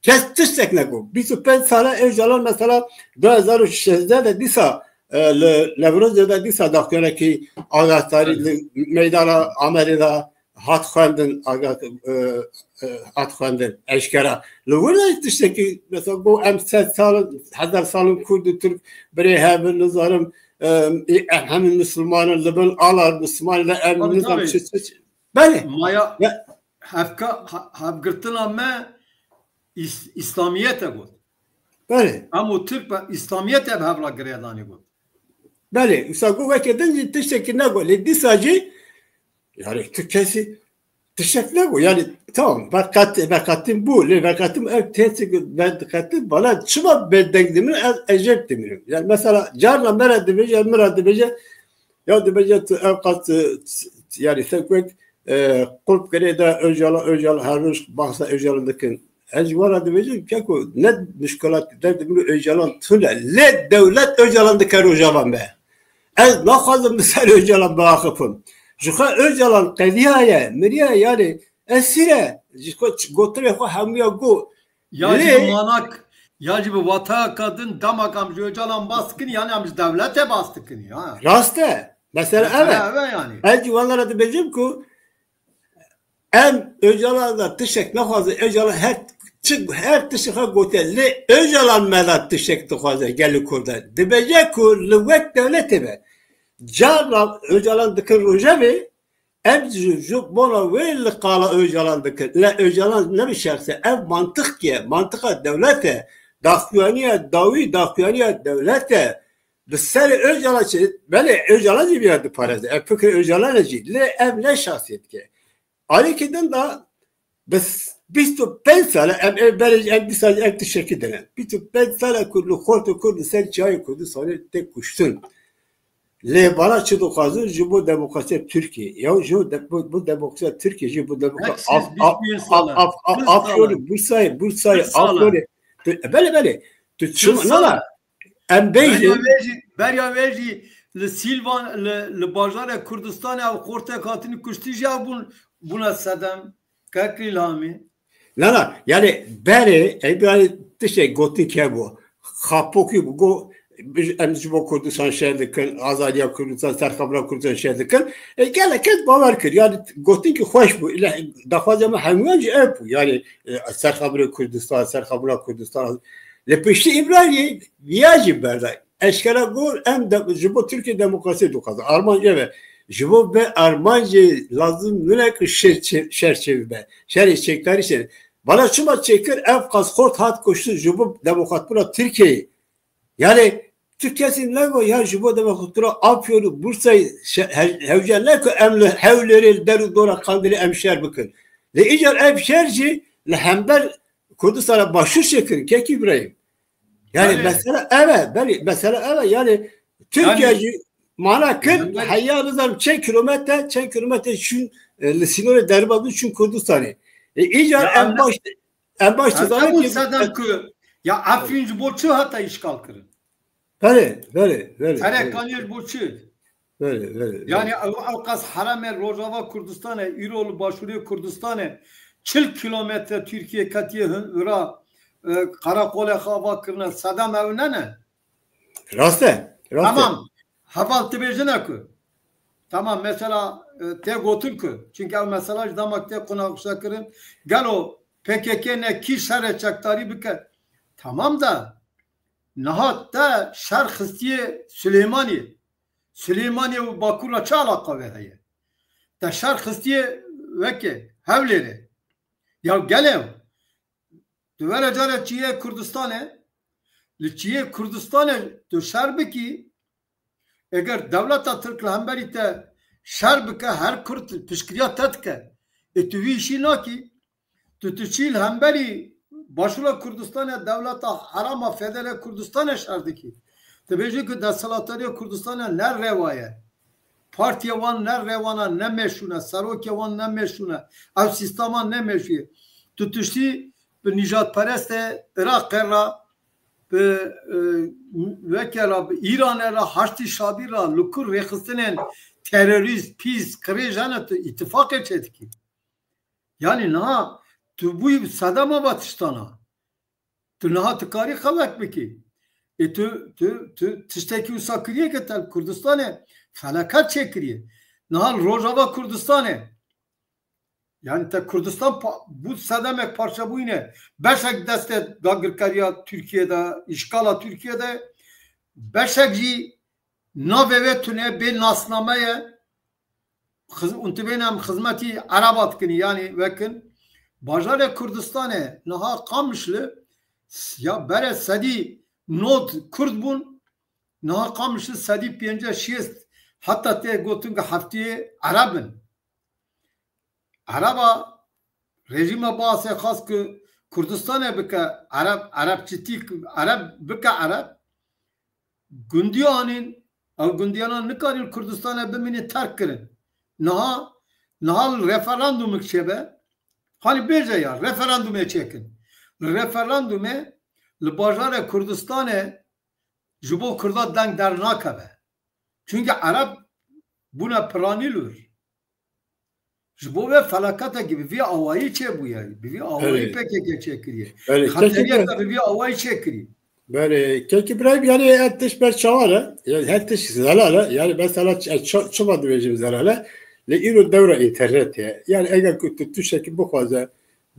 kes tiştek negot. Bîst û pênc sal e Ocalan mesela du hezar û şezdeh de dîsa, e, li Newrozê de dîsa daxuyanekî agahdar li meydana Amedê de hat xwendin, aga-, e, e, hat xwendin eşkera. Li wir de tiştekî mesela got em sed sal in, hezar sal in Kurd û Tirk birê hev in, nizanim, e, em hemî Misliman in, li bin ala Misliman in, em Tabii, nizam tabii. çi, çi, çi. Belê. Maya Ya. hevka-, ha-, hevgirtina me Îs-, Îslamiyet e got. Belê. Em û Tirk be Îslamiyet ev hevla girêdanê got. Belê. Wisa got weke din jî tiştekî negot. Lê dîsa jî yani tu kesî tiştek negot. Yani tamam, veqet-, veqetim bû. Lê veqetim ev têsik veqetim bana çima bêdeng dimirim, ez ecêb dimirim. Yani mesela carna me re dibêje, min re dibêje, ya dibêje tu ev qas, e, yani sen wek, e, qulp kirê de Ocalan, Ocalan her roj bahsa Ocalan dikin. Ez ji wan re dibêjim, keko ne muşkilat derdê min û Ocalan tune. Lê dewlet Ocalan dike rojava me. Ez naxwazim bi ser Ocalan biaxifim. Ji xwe Ocalan qediyaye, miriye, yani esîr e. Ji xwe ç-, gotinê xwe hemûya got. Ya jî Lê bi manak, ya jî bi watayaka din dema ku em ji Ocalan bas dikin, yani em ji dewletê bas dikin ya. Rast e. Mesele ev e. Mesele ev e yani. Ez jî wan re dibêjim ku em Ocalan da tiştek nexwazin, Ocalan her çi, her tiştê xwe gotiye. Lê Ocalan me da tiştek dixwaze gelê Kurdan. Dibêje ku li wek dewletê be. Carna Ocalan dikin rojevê, em ji, ji bona wê li qala Ocalan dikin. Lê Ocalan ne bi şexs e, ev mantiqkî ye, mantiqa dewlet e. Daxuyaniya dawî, daxuyaniya dewlet e. Bi serê Ocalan çi, belê Ocalan jî vîya diparêze. Ev fikir Ocalan e jî. Lê ev ne şexsiyetke. Alîkî din de bi s-, bîst û pênc sal e, em, em berê, em dîsa ev tiştekî dine. Bîst û pênc sal e ku li xort û kur li ser çiyayê Kurdistanê tê kuştin. Lê bana çi dixwazin ji bo demokrasiya Tirkiyê? Ya ji bo de-, bo, bo demokrasiya Tirkiyê, ji bo demokra-, Hek siz af-, af-, bîst sal e. af-, af-, af-, Bîst sal e. Afyonê, Bursayê, Bursayê, Bîst sal e. Afyonê. Tu, belê, belê. Tu Bîst çima, sal e. nana, em Beriya bêjin. Vê jî, beriya vê jî li Sîlvan, li, li bajarê Kurdistanê ew xortek hatine kuştin jî ew bûn, bûne sedem. Kek Îlhamî. Na, na, yani berê, ey, yani tiştek gotin ke bu. Xapokî bu, go, biz, em ji bo Kurdistan şer dikin, azadiya Kurdistan, serxebira Kurdistan şer dikin. E, gelek kes bawer kir. Yani gotin ki xweş bû. Ile daxwaza me hemûyan jî ev bû. Yani, e, serxebira Kurdistan, serxebira Kurdistan. Li piştî Îbrahîmî viya jî berda. Eşkera got, em de, ji bo Tirkiye demokrasiyê dixwazin. Armanc ev e. Ji bo vê armancê lazim nîne ku şer çê-, şer çêbibe. Şerê çekdarî şer. Bana çima çêkir, ev qas xort hat kuştin ji bo demokratbûna Tirkiyeyê. Yani, tu kesî nego ya ji bo demokratbûna Afyonê, Bursayê, şe-, he-, hewce ne ku em li Hewlêrê, li der û dora Qandilê em şer bikin. Lê îcar ev şer jî li hember Kurdistana Başûr çêkirin, kek Îbrahîm. Yani Belê. mesele ev e, belê, mesele ev e. Yani Türkiye Yani jî mana kir, Belê. heya nizanim çend kilometre, çend kilometre çün, e, li sînorê derbazî çün Kurdistanê. E, îcar Ya em em baş, em baş em dizanin hemû ki sedem ku ya Efrîn ji bo çi hate îşgal kirin? Belê, belê, belê, belê. Serekaniyê ji bo çi? Belê, belê, belê. Yani ew, ew qas heremê Rojava Kurdistanê, îro li Başûrê Kurdistanê, çil kilometre Tirkiye ketiye hin ura, e, qereqolê xwe ava kirine, sedem ew ne ne? Rast e. Rast e. Tamam. Heval dibêjine ku. Tamam, mesela, e, tê gotin ku. Çünkü ev mesela ji dema tê qunaqişe kirin. Gelo P K K ne kî şerê çekdarî bike? Tamam da niha te şer xistiye Silêmaniyê. Silêmaniyê û Bakur re çi alaqa wê heye? Te şer xistiye weke Hewlêrê. Ya gelê, tu were care çiyê Kurdistanê, li çiyê Kurdistanê tu şer bikî, eger dewleta Tirk li hemberî te şer bike, her Kurd piştgiriya te dike. Ê tu vî işî nakî, tu tu çî li hemberî Başûra Kurdistanê dewleta herama federe Kurdistanê şer dikî. Tu bêjî ku desthilatdariya Kurdistanê ne rewa ye. Partiya wan ne rewana, ne meşûne, serokê wan ne meşûne, ev sîstema ne meşû ye. Tu tiştî bi nîjadperestê Iraqê re, bi, e, weke re, bi Îranê re, Haştî Şabî re, li ku rêxistinên terorîst, pîs, qirêj hene, tu îtifaqê çêdikî. Yanî niha tu bûyî sedema va tiştana. Tu niha tu karî xelek bikî. Ê tu, tu, tu tiştekî wisa kiriye ke te li Kurdistanê felaket çêkiriye. Niha li Rojava Kurdistanê, yani te Kurdistan pa-, bû sedemek parçebûyîne. Beşek destê dagirkeriya Tirkiye de, îşgala Tirkiye de, beşek jî navê wê tune bê nasname ye. Xiz-, û tu bêne em xizmetî Ereba dikin, yanî vekin. Bajarê Kurdistanê niha Qamişli s-, ya bere sedî nod Kurd bûn, niha Qamişli sedî pêncî şêst, heta tê gotin ku heftiyê Ereb in. Ereba rejîma Baasê xwest ku Kurdistanê bike Ereb, Erebçitî, Ereb bike Ereb. Gundiya anîn, ew gundiyanan nikarîn Kurdistanê bimînin, terk kirin. Niha, niha li referandumik çêbe, hanî bêje ya, referandumê çêkin. Li referandumê li bajarê Kurdistanê ji bo Kurda deng dernakeve. Çünkü Ereb bûne piranî li wir. Ji bo vê felaketekî bi vî awayî çêbûye, bi vî awayî Belê. P K K çêkiriye. Belê, Xeteriyeke kekî bi vî awayî çêkiriye. Belê, kekî Birahîm, yani her tişt ber çawa re, yani her tişt zelal e. Yani mesela ç-, ç-, çima dibêjim zelal e? Li îro dewra înternet ye. Yani eger ku tu tiştekî bixwaze,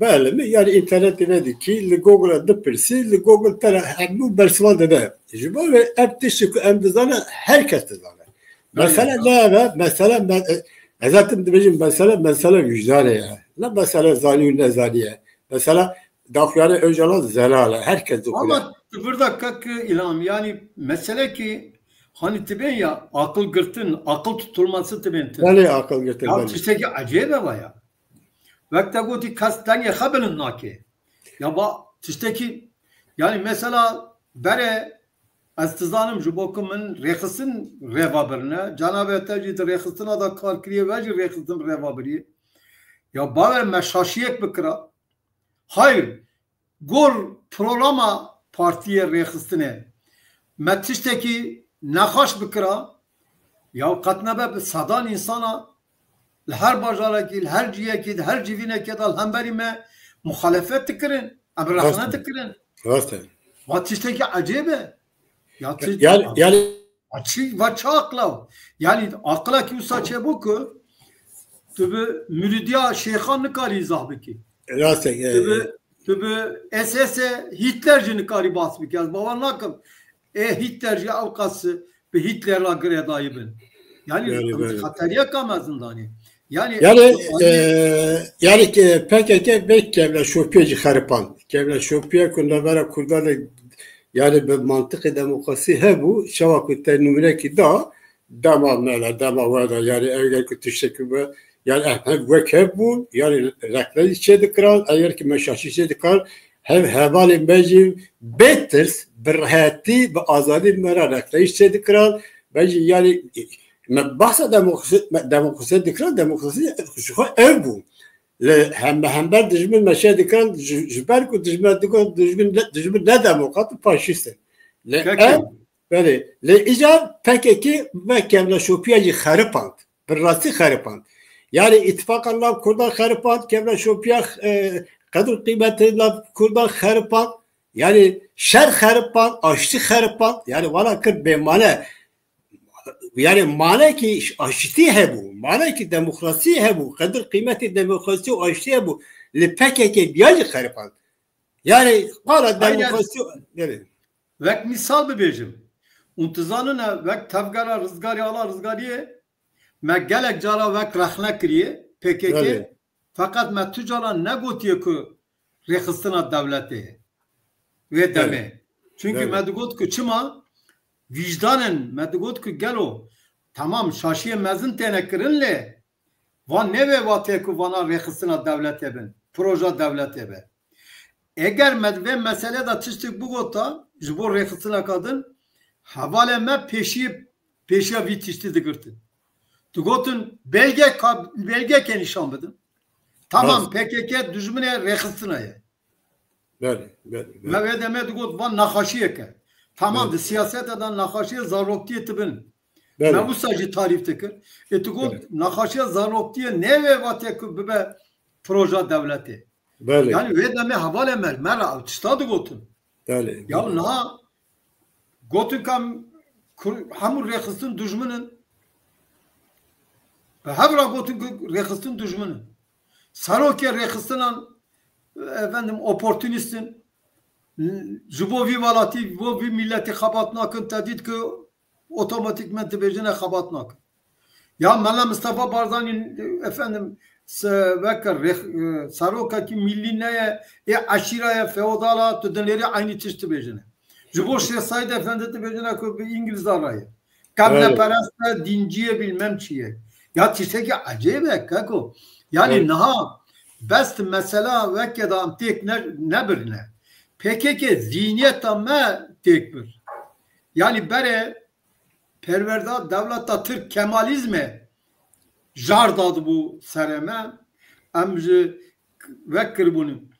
belê mi? Yani înternetê vedikî, li Google-a dipirsî, li Google te re hemû bersivan dide. Ji bo vê ev tiştê ku em dizane, her kes dizane. Mesele ne ev e? Mesele me-, e, ez zaten dibêjim, mesele, mesele wijdanê ye. Ne mesele zanî û nezanî ye. Mesele daxuyanê Ocalan zelal e. Her kes dixuye. Ama tu burada kek İlham, yani mesele ki hani tibên ya akıl girtin, akıl tutulması tibên tu. Belê, akıl girtin, Ya belê. Tiştekî ecêb e va ya. Wek te gotî kes dengê xwe bilind nake. Ya va tiştekî, yani mesela bere ez dizanim ji bo ku min rêxistin rêva birine, cenabê te jî di rêxistina de kar kiriye, we jî rêxistin rêva biriye. Ya bawer me şaşiyek bikira. Hayır, gor programa partiyê rêxistinê me tiştekî nexweş bikira, ya qet nebe bi sedan însana li her bajarekî, li her ciyekî, di her civînekê de li hemberî me muxalefet dikirin, em rexne dikirin. Rast e. Va tiştekî ecêb e. Ya ti-, Yani, yani va çi, va çi aqla? Yani aqilekî wisa çêbû ku tu bi muridiya şêxan nikarî izah bikî. Rast e, Tu bi, e, tu bi S S Hitler jî nikarî bas bikî. Ez bawer nakim. Ê Hitler jî ew qas bi Hitler re girêdayî bin. Yani Belê, em belê. Xeteriyeka mezin danî. Yani Yani, e, yani ki P K K vê kevneşopiye jî xeripand. Kevneşopiye ku navbera Kurdan de, yani bi mantiqê demokrasî hebû, çawa ku te nûmûnekî da, dema me le, dema we de, yani eger ku tiştekî be, yani em hev wek hev bûn, yani rexneyîş çê dikiran, eger ki me şaşî çê dikiran, hev hevalên me jî bê tirs, bi rehetî, bi azadî me re rexneyîş çê dikiran, me jî yani me bahsa demokrasi, me demokrasi dikiran, demokrasi ji xwe ev bû. Li hem-, hember dijmin me çê dikiran, ji, ji ber ku dijmin dikiran, dijmin ne, dijmin ne demokrat û faşîst in. Li Peki. ev, belê, li îcar P K K ve kevneşopiya jî xeripand. Bi rastî xeripand. Yani îtifaqa nav Kurdan xeripand, kevra şopiya, e, qedir qîmetê nav Kurdan xeripand. Yani şer xeripand, aştî xeripand. Yani vana kir bêmane. Yani manekî aştî hebû, manekî demokrasî hebû, qedir qîmetê demokrasî û aştî hebû. Li P K K biya jî xeripand. Yani qala Aynen. demokrasî, yani. Wek misal bibêjim. Hûn dizanine wek tevgera Rizgarî, Ala Rizgariyê, me gelek cara wek rexne kiriye P K K. Belê. Feqet me tu cara negotiye ku rêxistina dewletê ye. Wê Belê. demê. Çünkü Belê. me digot ku çima vîjdanên me digot ku gelo, tamam, şaşiyê mezin têne kirin lê van nê wê watê ku vana rêxistina dewletê bin, proja dewletê be. Eger me di vê meselê de tiştek bigota, ji bo rêxistineka din, hevalê me pêşiyê, pêşiya vî tiştî digirtin. Digotin, belge ka-, belgeke nîşan bidin. Tamam, Rast. P K K dijminê rêxistina ye. Belê, belê, belê. Me wê demê digot, van nexaşiyeke. Tamam, Belê. di siyasete de nexaşiyê zaroktiyê tibin. Belê. Me wisa jî tarîf dikir. Ê tu got, Belê. nexaşiya zaroktiyê nê wê vatê ku bibe proja dewletê. Belê. Yani wê demê hevalê me, me re ew tişta digotin. Belê, Ya belê. niha gotin ka em kur-, hemû rêxistin dijmin in. Bi hev re gotin ku rêxistin dijmin in. Serokê rêxistinan, efendim, oportunîst in. Ji bo vî welatî, bo vî miletî xebat nakin, te dît ku otomatîkmen dibêjine xebat nakin. Ya Mela Mistefa Barzanî, efendim, se-, weke rêx-, e, serokekî millî neye, ê eşîra ye, feodal a, tu dinêrî eynî tişt dibêjine. Ji bo Şêx Seîd Efendi dibêjine ku bi Îngilîza re ye. Qevneperest e, dîncî ye, bilmem çi ye. Ya tiştekî ecêb e, keko. Yani Evet. niha bes mesela weke de em têk ne-, nebirine. P K K zihniyeta me têk bir. Yani berê perwerda dewleta Tirk Kemalîzmê jar dadibû serê me. Em ji wek kiribûn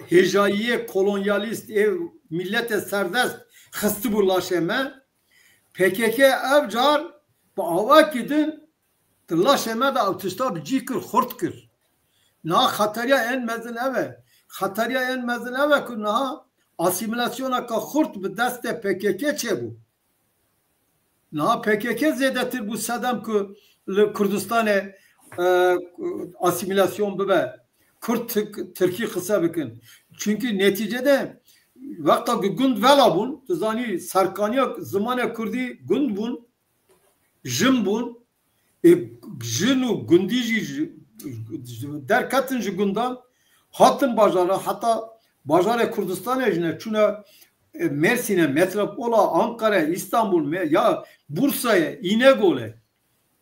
hêjayiyê kolonyalîst ê miletê serdest xistibû laşê me. P K K ev car bi awakî din di laşê me de ew tişta bi cî kir, xurt kir. Niha xeteriya en mezin ev e. Xeteriya en mezin ev e ku niha asîmîlasyoneke xurt bi destê P K K çêbû. Niha P K K zêdetir bû sedem ku li Kurdistanê, e, asîmîlasyon bibe. Kurd Tirk-, Tirkî qise bikin. Çünkü neticede wexta ku gund vela bûn, tu zanî serkaniya zimanê Kurdî gund bûn, jin bûn, ê, jin û gundî jî ji, ji, derketin ji gundan, hatin bajara, heta bajarê Kurdistanê jî ne, çûne, e, Mersîne, metropola, Ankara, Îstanbul, me-, ya Bursayê, Înegolê,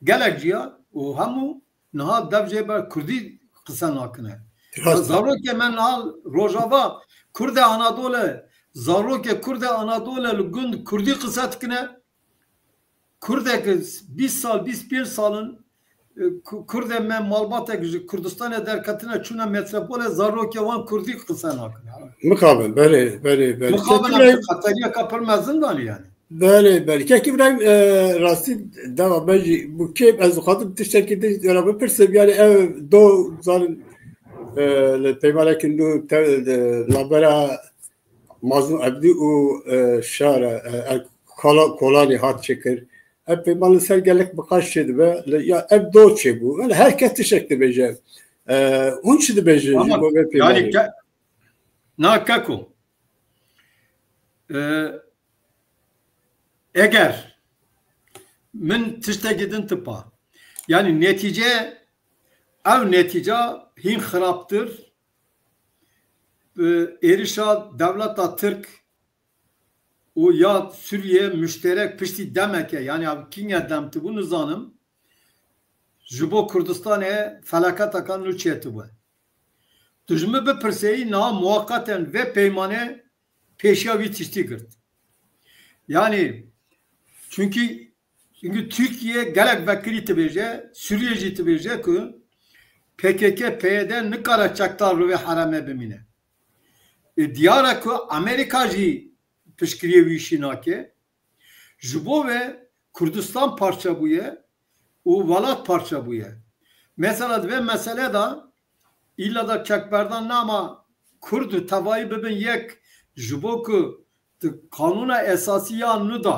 gelek ciya û hemû niha dev jê ber Kurdî qise nakine. Rast e. Zarokê me niha Rojava, Kurdê Anadolê, zarokê Kurdê Anadolê li gund Kurdî qise dikine. Kurdek bîst sal, bîst pênc sal in, e, Ku-, Kurdê me malbatek ji Kurdistanê derketine çûne metropolê, zarokê wan Kurdî qise nakin. Mixabin, belê, belê, belê. Mixabin Kekî em Ibrahîm, xeteriyeka pir mezin danî yani. Belê, belê. Kekî Ibrahîm, e, rastî dema me jî bû kêm, ez dixwazim tiştekî din ji te re bipirsim. Yani ev do zanin, e, li peymanekî nû te, e, navbera Mazlûm Ebdî û, e, Şara, e, e, Kola-, Kolanî hat çêkir. Ev peyman li ser gelek miqaş çêdibe. Li, ya ev do çêbû. Yani her kes tiştek dibêje. E, hûn çi dibêjin ji Ama bo vê yani peymanê? ke-, na keko. E, eger min tiştekî din tipa. Yani netice, ev netice hîn xirabtir. Bi êrişa dewleta Tirk û ya Sûriye muşterek piştî demeke, yani ev kînge dem tibû nizanim, ji bo Kurdistanê felaketeka nû çêtibû. Tu ji min bipirseyî, niha muwaqeten vê peymanê pêşiya wî tiştî girt. Yani, çünkü, çünkü Tirkiye gelek vekirî dibêje, Sûriye jî dibêje ku P K K, P Y D nikare çekdar li vê herêmê bimîne. E, diyar e ku Amerîka jî piştgiriyê wî îşî nake. Ji bo ve Kurdistan parçe bûye û welat parçe bûye. Mesela di vê mesele de îlla da çekberdan nama Kurd û tevayî bibin yek, ji bo ku di Kanûna Esasî ya nû de,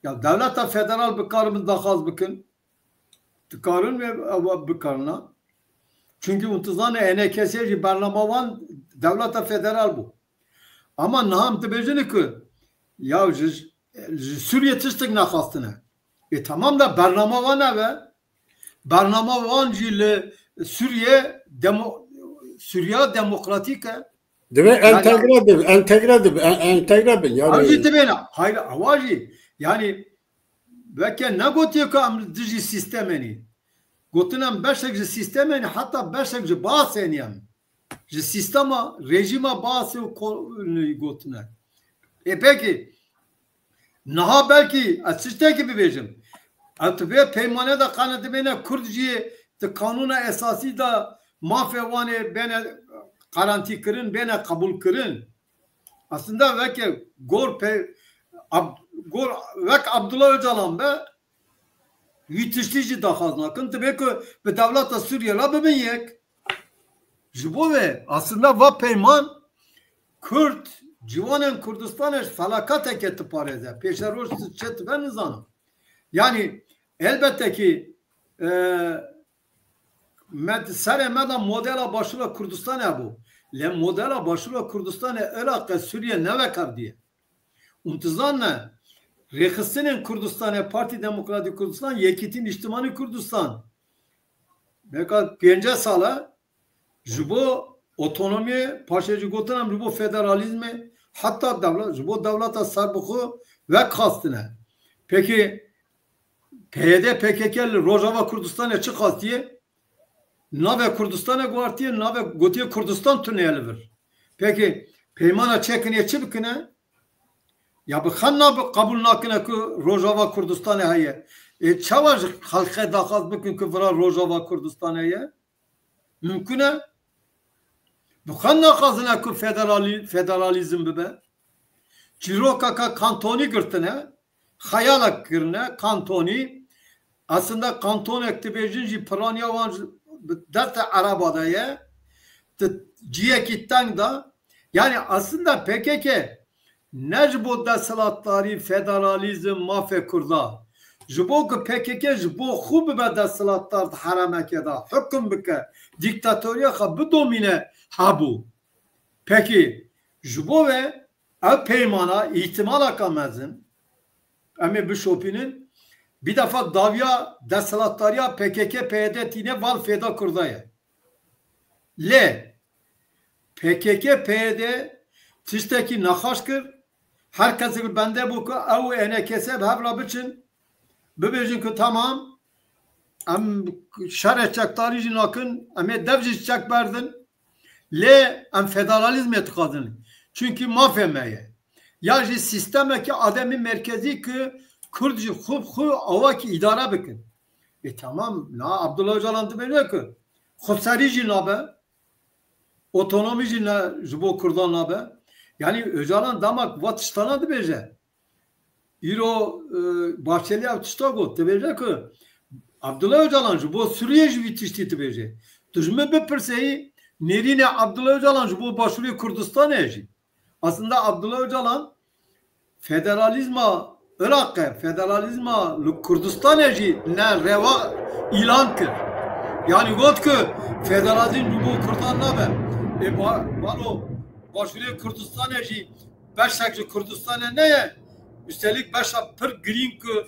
ya dewleta federal bikarin daxwaz bikin, dikarin wê ew bikarina. Çunkî hûn dizane E N K S jî bernama wan dewleta federal bû. Ama niha em dibêjin ku ya ji, ji Sûriyê tiştek nexwastine. Ê, tamam da bernama wan ev e. Bernama wan jî li Sûriye demo-, Sûriya demokratîk e. Divê Yani entegre bin, entegre bin, en-, entegre bin. Ew jî Yani dibêne. Hayır, ewa jî. Yani weke negotiye ku em dijî sîstemê nî. Gotin em beşek ji sîstemê nî, heta beşek ji basê nî em. Ji sîstema, rejîma basê û ko-, nî gotine. Ê pekî, niha belkî ez tiştekî bibêjim. Ez tu vê peymane de qane dibêne Kurd jî di Kanûna Esasî de mafê wan ê bêne qarantîkirin, bêne qebûlkirin. Aslında weke gor pe-, Ab-, gor wek Abdullah Öcalan be, wî tiştî jî daxwaz nakin. Divê ku bi dewleta Sûriye re bibin yek. Ji bo vê aslında va peyman Kurd, ciwanên Kurdistanê ji felaketeke diparêze. Pêşeroj çi dibe nizanim. Yani elbette ki, e, me di serê me de modela Başûra Kurdistanê hebû. Lê modela Başûra Kurdistanê Iraqê, Sûriye nevekardiye. Hûn dizanine, rêxistinên Kurdistanê, Partî Demokratîk Kurdistan, Yekîtî Niştimanî Kurdistan, neka pêncî sal e, ji bo otonomiyê, paşê jî gotin em ji bo federalîzmê, heta dewlet, ji bo dewleta serbixwe wek xwestine. Pekî P Y D P K K li Rojava Kurdistanê çi xwestiye? Navê Kurdistanê guhartiye, navê gotiye Kurdistan tune ye li vir. Pekî peymana çekiniye çi bikine? Ya bi xwe nabe qebûl nakine ku Rojava Kurdistanê heye. Ê çawa ji xelkê daxwaz bikin ku vira Rojava Kurdistanê ye? Mimkun e? Bi xwe naxwazine ku federalî-, federalîzm bibe. Çîrokeka kantonî girtine, xeyalek kirine, kantonî. Aslında kantonek dibêjin jî piraniya wan ji, bi destê Ereba de ye. Di ciyekî teng de. Yani aslında P K K ne ji bo desthilatdarî, federalîzm, mafê Kurda. Ji bo ku P K K ji bo xwe bibe desthilatdar di heremekê de, hukum bike, dîktatoriya xwe bidomîne hebû. Pekî, ji bo ve ev peymana îhtimalaka mezin, em ê bişopînin, bir defa dawiya desthilatdariya P K K P Y D tîne val fêda Kurda ye. Lê P K K P Y D tiştekî nexweş kir. Her kes li bende bû ku ew û E N K S bi hev re biçin, bibêjin ku tamam, em şerê çekdarî jî nakin, em ê dev jî çek berdin, lê em federalîzmê dixwazin. Çunkî mafê me ye. Ya jî sîstemekî ademî merkezî ku Kurd jî xwe bi xwe awakî îdare bikin. E, tamam, na Abdullah Öcalan dibêje ku xweserî jî nabe, otonomî jî ne, ji bo Kurdan nabe. Yanî Öcalan dema ku va tiştana dibêje, îro, e, Bahçeli ev tişta got, dibêje ku Abdullah Öcalan ji bo Sûriye jî vî tiştî dibêje. Tu ji min bipirseyî, nêrînê Abdullah Öcalan ji bo Başûrê Kurdistanê jî. Aslında Abdullah Öcalan federalîzma Iraqê, federalîzma li Kurdistanê jî ne reva îlan kir. Yanî got ku federalîzm ji bo Kurdan nabe. Ê ba-, balo Başûrê Kurdistanê jî beşek ji Kurdistanê ne ye. Üstelik beşa pir girîng ku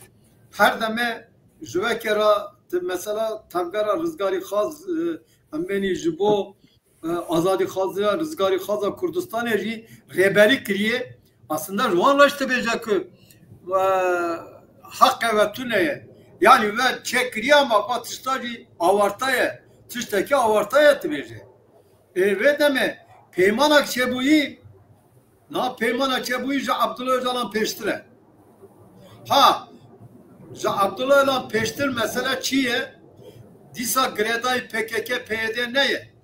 her demê ji veke re ti mesela tevgera Rizgarî Xaz, e, em bênî ji bo e, azadîxwaziya, rizgarîxwaza Kurdistanê jî rêberî kiriye. Aslında ji wan re jî dibêje ku, e, heqê we tune ye. Yanî we çêkiriye ama va tişta jî awarta ye. Tiştekî awarta ye dibêje. Ê, vê demê peymanek çêbûyî, na peymana çêbûyî ji Abdullah Öcalan pêştir e. Ha, ji Abdullah Öcalan pêştir mesele çi ye? Dîsa girêdayî P K K P Y D ne ye.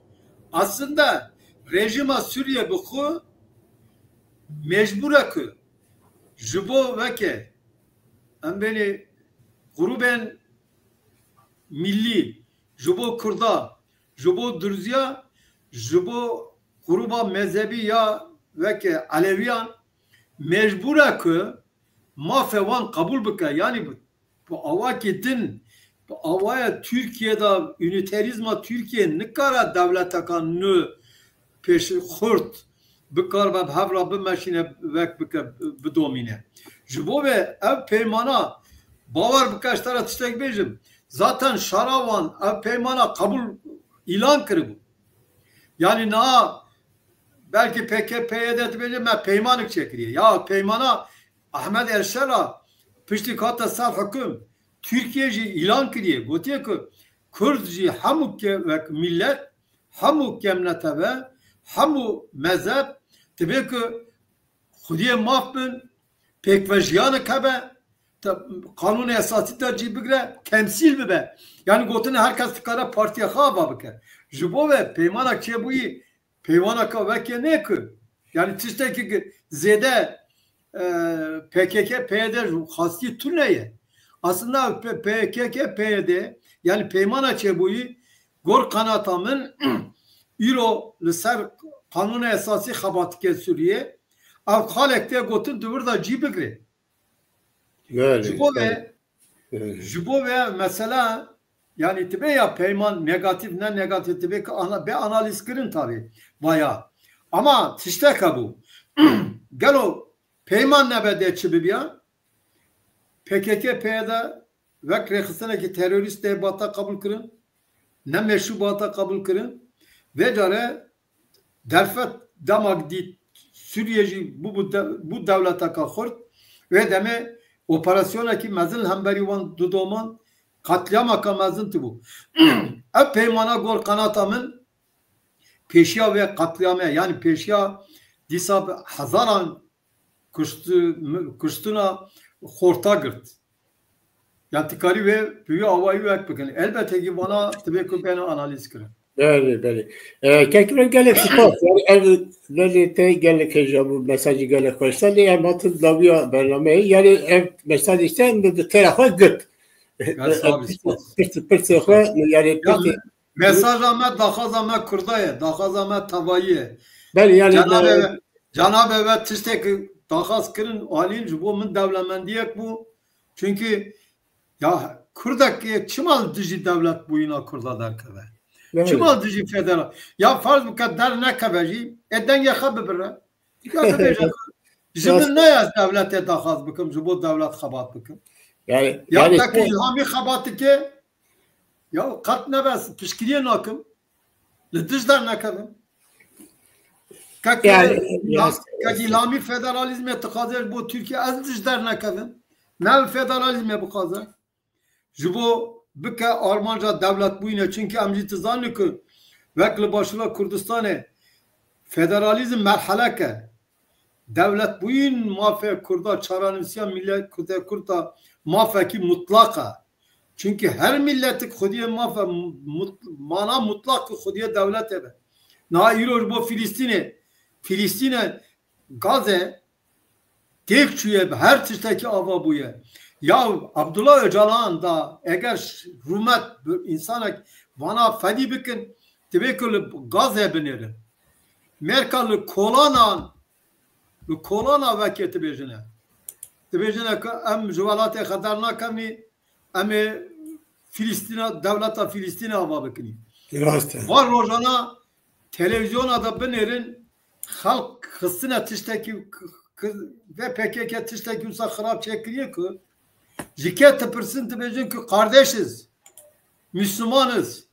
Aslında rejîma Sûriye bi xwe mecbûr e ku ji bo weke em bênê grûbên millî, ji bo Kurda, ji bo Durziya, ji bo grûba mezhebî ya weke Elewiyan mecbûr e ku mafê wan qebûl bike. Yanî bi, bi awakî din, bi awaya Tirkiye de, unîterîzma Tirkiye nikare dewleteka nû pêş xurt bikaribe bi hev re bimeşîne, wek bike, bidomîne. Ji bo vê ev peymana, bawer bike, ez te re tiştek bêjim. Zaten şera wan ev peymana qebûl îlan kiribû. Yanî niha belkî P K P Y D dibêje me peymanek çêkiriye. Ya peymana Ahmed Erşela piştî ku hate ser hukum, Tirkiye jî îlan kiriye. Gotiye ku Kurd jî hemû ke-, wek millet, hemû kemneteve, hemû mezheb, divê ku xwediyê maf bin, pêkvejiyanek hebe, te-, qanûnê esasî de cî bigire, temsîl bibe. Yanî gotine her kes dikare partiya xwe ava bike. Ji bo ve peymanek çêbûyî, peymaneka wekê ne ku. Yanî tiştekî ki zêde, e, P K K, P Y D ji xastî tune ye. Aslında P-, P K K, P Y D, yanî peymana çêbûyî, gor qanata min, îro li ser qanûna esasî xebatike Sûriyê, ev xalek tê gotin di wir de cî bigire. Belê, Ji bo belê. Ve, Belê. ji bo ve mesela, yanî tibe ya peyman negatif, ne negatif, tibe ki ana-, be analiz kirin tabi. Vaya. Ama tiştek hebû. Gelo peyman nebe de çi bibiya? P K K, P Y D wek rêxistinekî terorîst tê bata qebûl kirin, ne meşrû bata qebûl kirin. Vê care derfet dema dît Sûriye jî bû, bû de-, bû dewleteka xurt. Wê demê operasyonekî mezin li hemberî wan didoman, qetlîameka mezin tibû. Ev peymana gor qanata min pêşiya vê qetlîamê, yanî pêşiya dîsa bi hezaran kuştu-, kuştina xorta girt. Yanî tu karî wê bi wî awayî wek bikin. Elbette ki vana divê ku bêne analiz kirin. Belê, belê. E, Kekî min gelek spas. Yani ev belê te gelek hêja bû, mesajî gelek xweş. Sen de em hatin dawiya bernameyê. Yani ev mesaj işte min bi tera xwe girt. Gel, sağ ol, spas. Pirs, pirsê xwe, yani Ya, pirsê Mesaja me, daxwaza me Kurda ye, daxwaza me tevayî ye. Belê, yani, Cenabê e, we, Cenabê we tiştek daxwaz kirin, alîn ji bo min dewlemendiyek bû. Çünkü ya Kurdek çima li dijî dewletbûyîna Kurda derkeve? Belê. Çima li dijî federal? Ya ferz bike dernekeve jî, ê dengê xwe bibire. Ya bibêje, ji min ne ez dewletê daxwaz bikim, ji bo dewlet xebat bikim. Yani, Ya yani te ki te- İlhamî xebat dike, Ya qet nebes, piştgiriyê nakim. Li dij dernekevim. Kek, Yani, ya, kek İlhamî federalîzmê dixwaze ji bo Tirkiye, ez li dij dernekevim. Ne li federalîzmê bixwaze. Ji bo bike armanca dewletbûyîne. Çimkî em jî dizanin ku wek li Başûra Kurdistanê federalîzm merhelek e. Dewletbûyîn mafê Kurda, çarenivîsiya millet Kurdê Kurd da mafekî mutlaq e. Çimkî her milletik xwediyê maf e, mut-, mana mutlaq ku xwediyê dewletê be. Niha îro ji bo Filistînê, Filistîne, Gaze, têk çûye, bi her tiştekî ava bûye. Ya Abdullah Öcalan da eger ş-, rûmet bi însanek vana fedî bikin, divê ku li Gaze binêrin. Mêrka li kolanan, li kolana vekê dibêjine. Dibêjine ku em ji welatê xwe dernakevnî, em ê Filistîna, dewleta Filistînê ava bikinî. Rast e. Van rojana televîzyona de binêrin, xelk xistine tiştekî k-, k-, vê P K K tiştekî wisa xirab çêkiriye ku ji kê dipirsin dibêjin ku kardeşiz, Müslümaniz,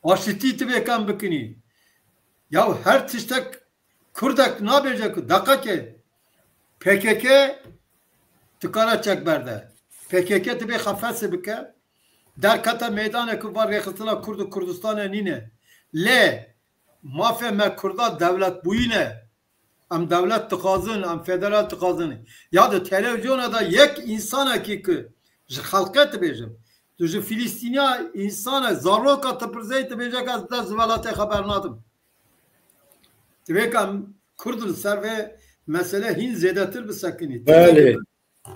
aşitî divê em bikinî. Ya her tiştek Kurdek nabêje ku deqekê P K K dikare çek berde. P K K divê xwe fesih bike. Derkete meydanê ku va rêxistina Kurd û Kurdistanê nîne. Lê mafê me Kurda dewletbûyîn e. Em dewlet dixwazin, em federal dixwazin. Ya di televîzyona de yek însanekî ku ji xelkê dibêjim, tu ji Filistîniya însan e, zaroka dipirseyî dibêje ku ez dest ji welatê xwe bernadim. Divê ku em Kurd li ser vê mesele hîn zêdetir bisekinî. Belê.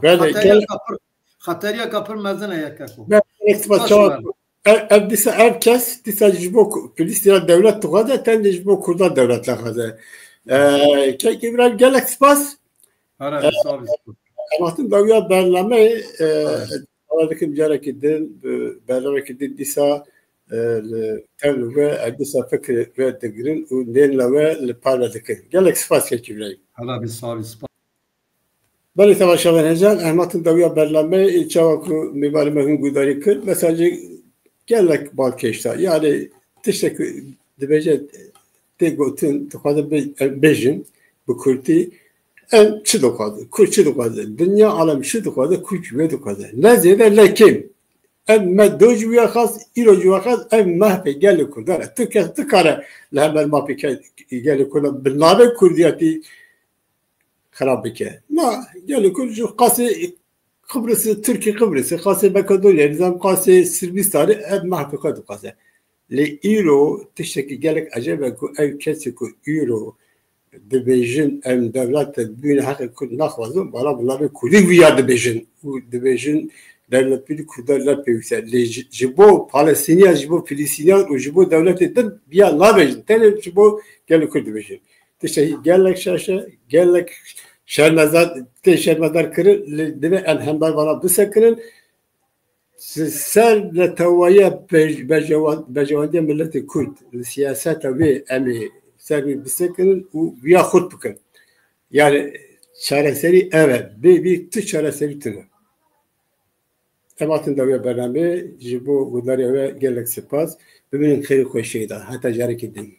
Belê. Xeteriyeka pir, xeteriyeka pir mezin e yekeko. Belê, spas, Baş çawa, ver. ev, ev dîsa ev kes dîsa ji bo Ku-, Filistîna dewlet dixwaze, tenê ji bo Kurdan dewlet naxwaze. E, Kek Îbrahîm, gelek spas. Herhalde sağ olasın. Em hatin dawiya bernameyê, e, dawa dikim carekî din, bi bernamekî din dîsa, e, li tev li we, em dîsa fikir we digirin û nên le we li parve dikin. Gelek spas Kek Îbrahîm. Herhalde sağ olasın. Belê temaşevan hêja, em hatin dawiya bernameyê, çawa ku mêvanê me hûn guhdarî kir, mesajê gelek balkêş da. Yani tiştek dibêje tê gotin, dixwaze bê-, em bêjin bi kurtî, em çi dixwazin, kurd çi dixwaze, dinya alem çi dixwaze, kurd jî wê dixwaze. Ne zêde ne kêm. Em me do jî wiya xwest, îro jî wiya xwest, ev mafê gelê kurdan e. Tu kes nikare li hember mafê ke-, gelê kurdan bi navê kurdiyetî xirab bike. Na, gelê kurd ji qasê Qibrisê, Tirkî Qibrisê, qasê Makedonyayê, nizam qasê Sirbistanê, ev mafê xwe dixwaze. Lê îro tiştekî gelek ecêb e ku ev kesê ku îro dibêjin em dewlet bûyîne heqê kurd naxwazin, bala bi navê kurdî wiya dibêjin. Û dibêjin dewletbûyî kurdan ne pêwîst e. Lê ji, ji bo Palestîniyan, ji bo Filistîniyan û ji bo dewletê din wiya nabêjin. Tenê ji bo gelê kurd dibêjin. Tiştekî gelek şaş e, gelek şermezar, tê şermezar kirin, lê divê em hember vana bisekinin. Ji ser netewaye bej-, bejewan-, bejewandiya miletê Kurd, li siyaseta wê em ê ser wê bisekinin û wiya xurt bikin. Yani çareserî ev e. Bê vî tu çareserî tune. Em hatin dawiya bernameyê, ji bo guhdariya we gelek spas. Bimînin xêr û xweşiyê de. Heta carekê din.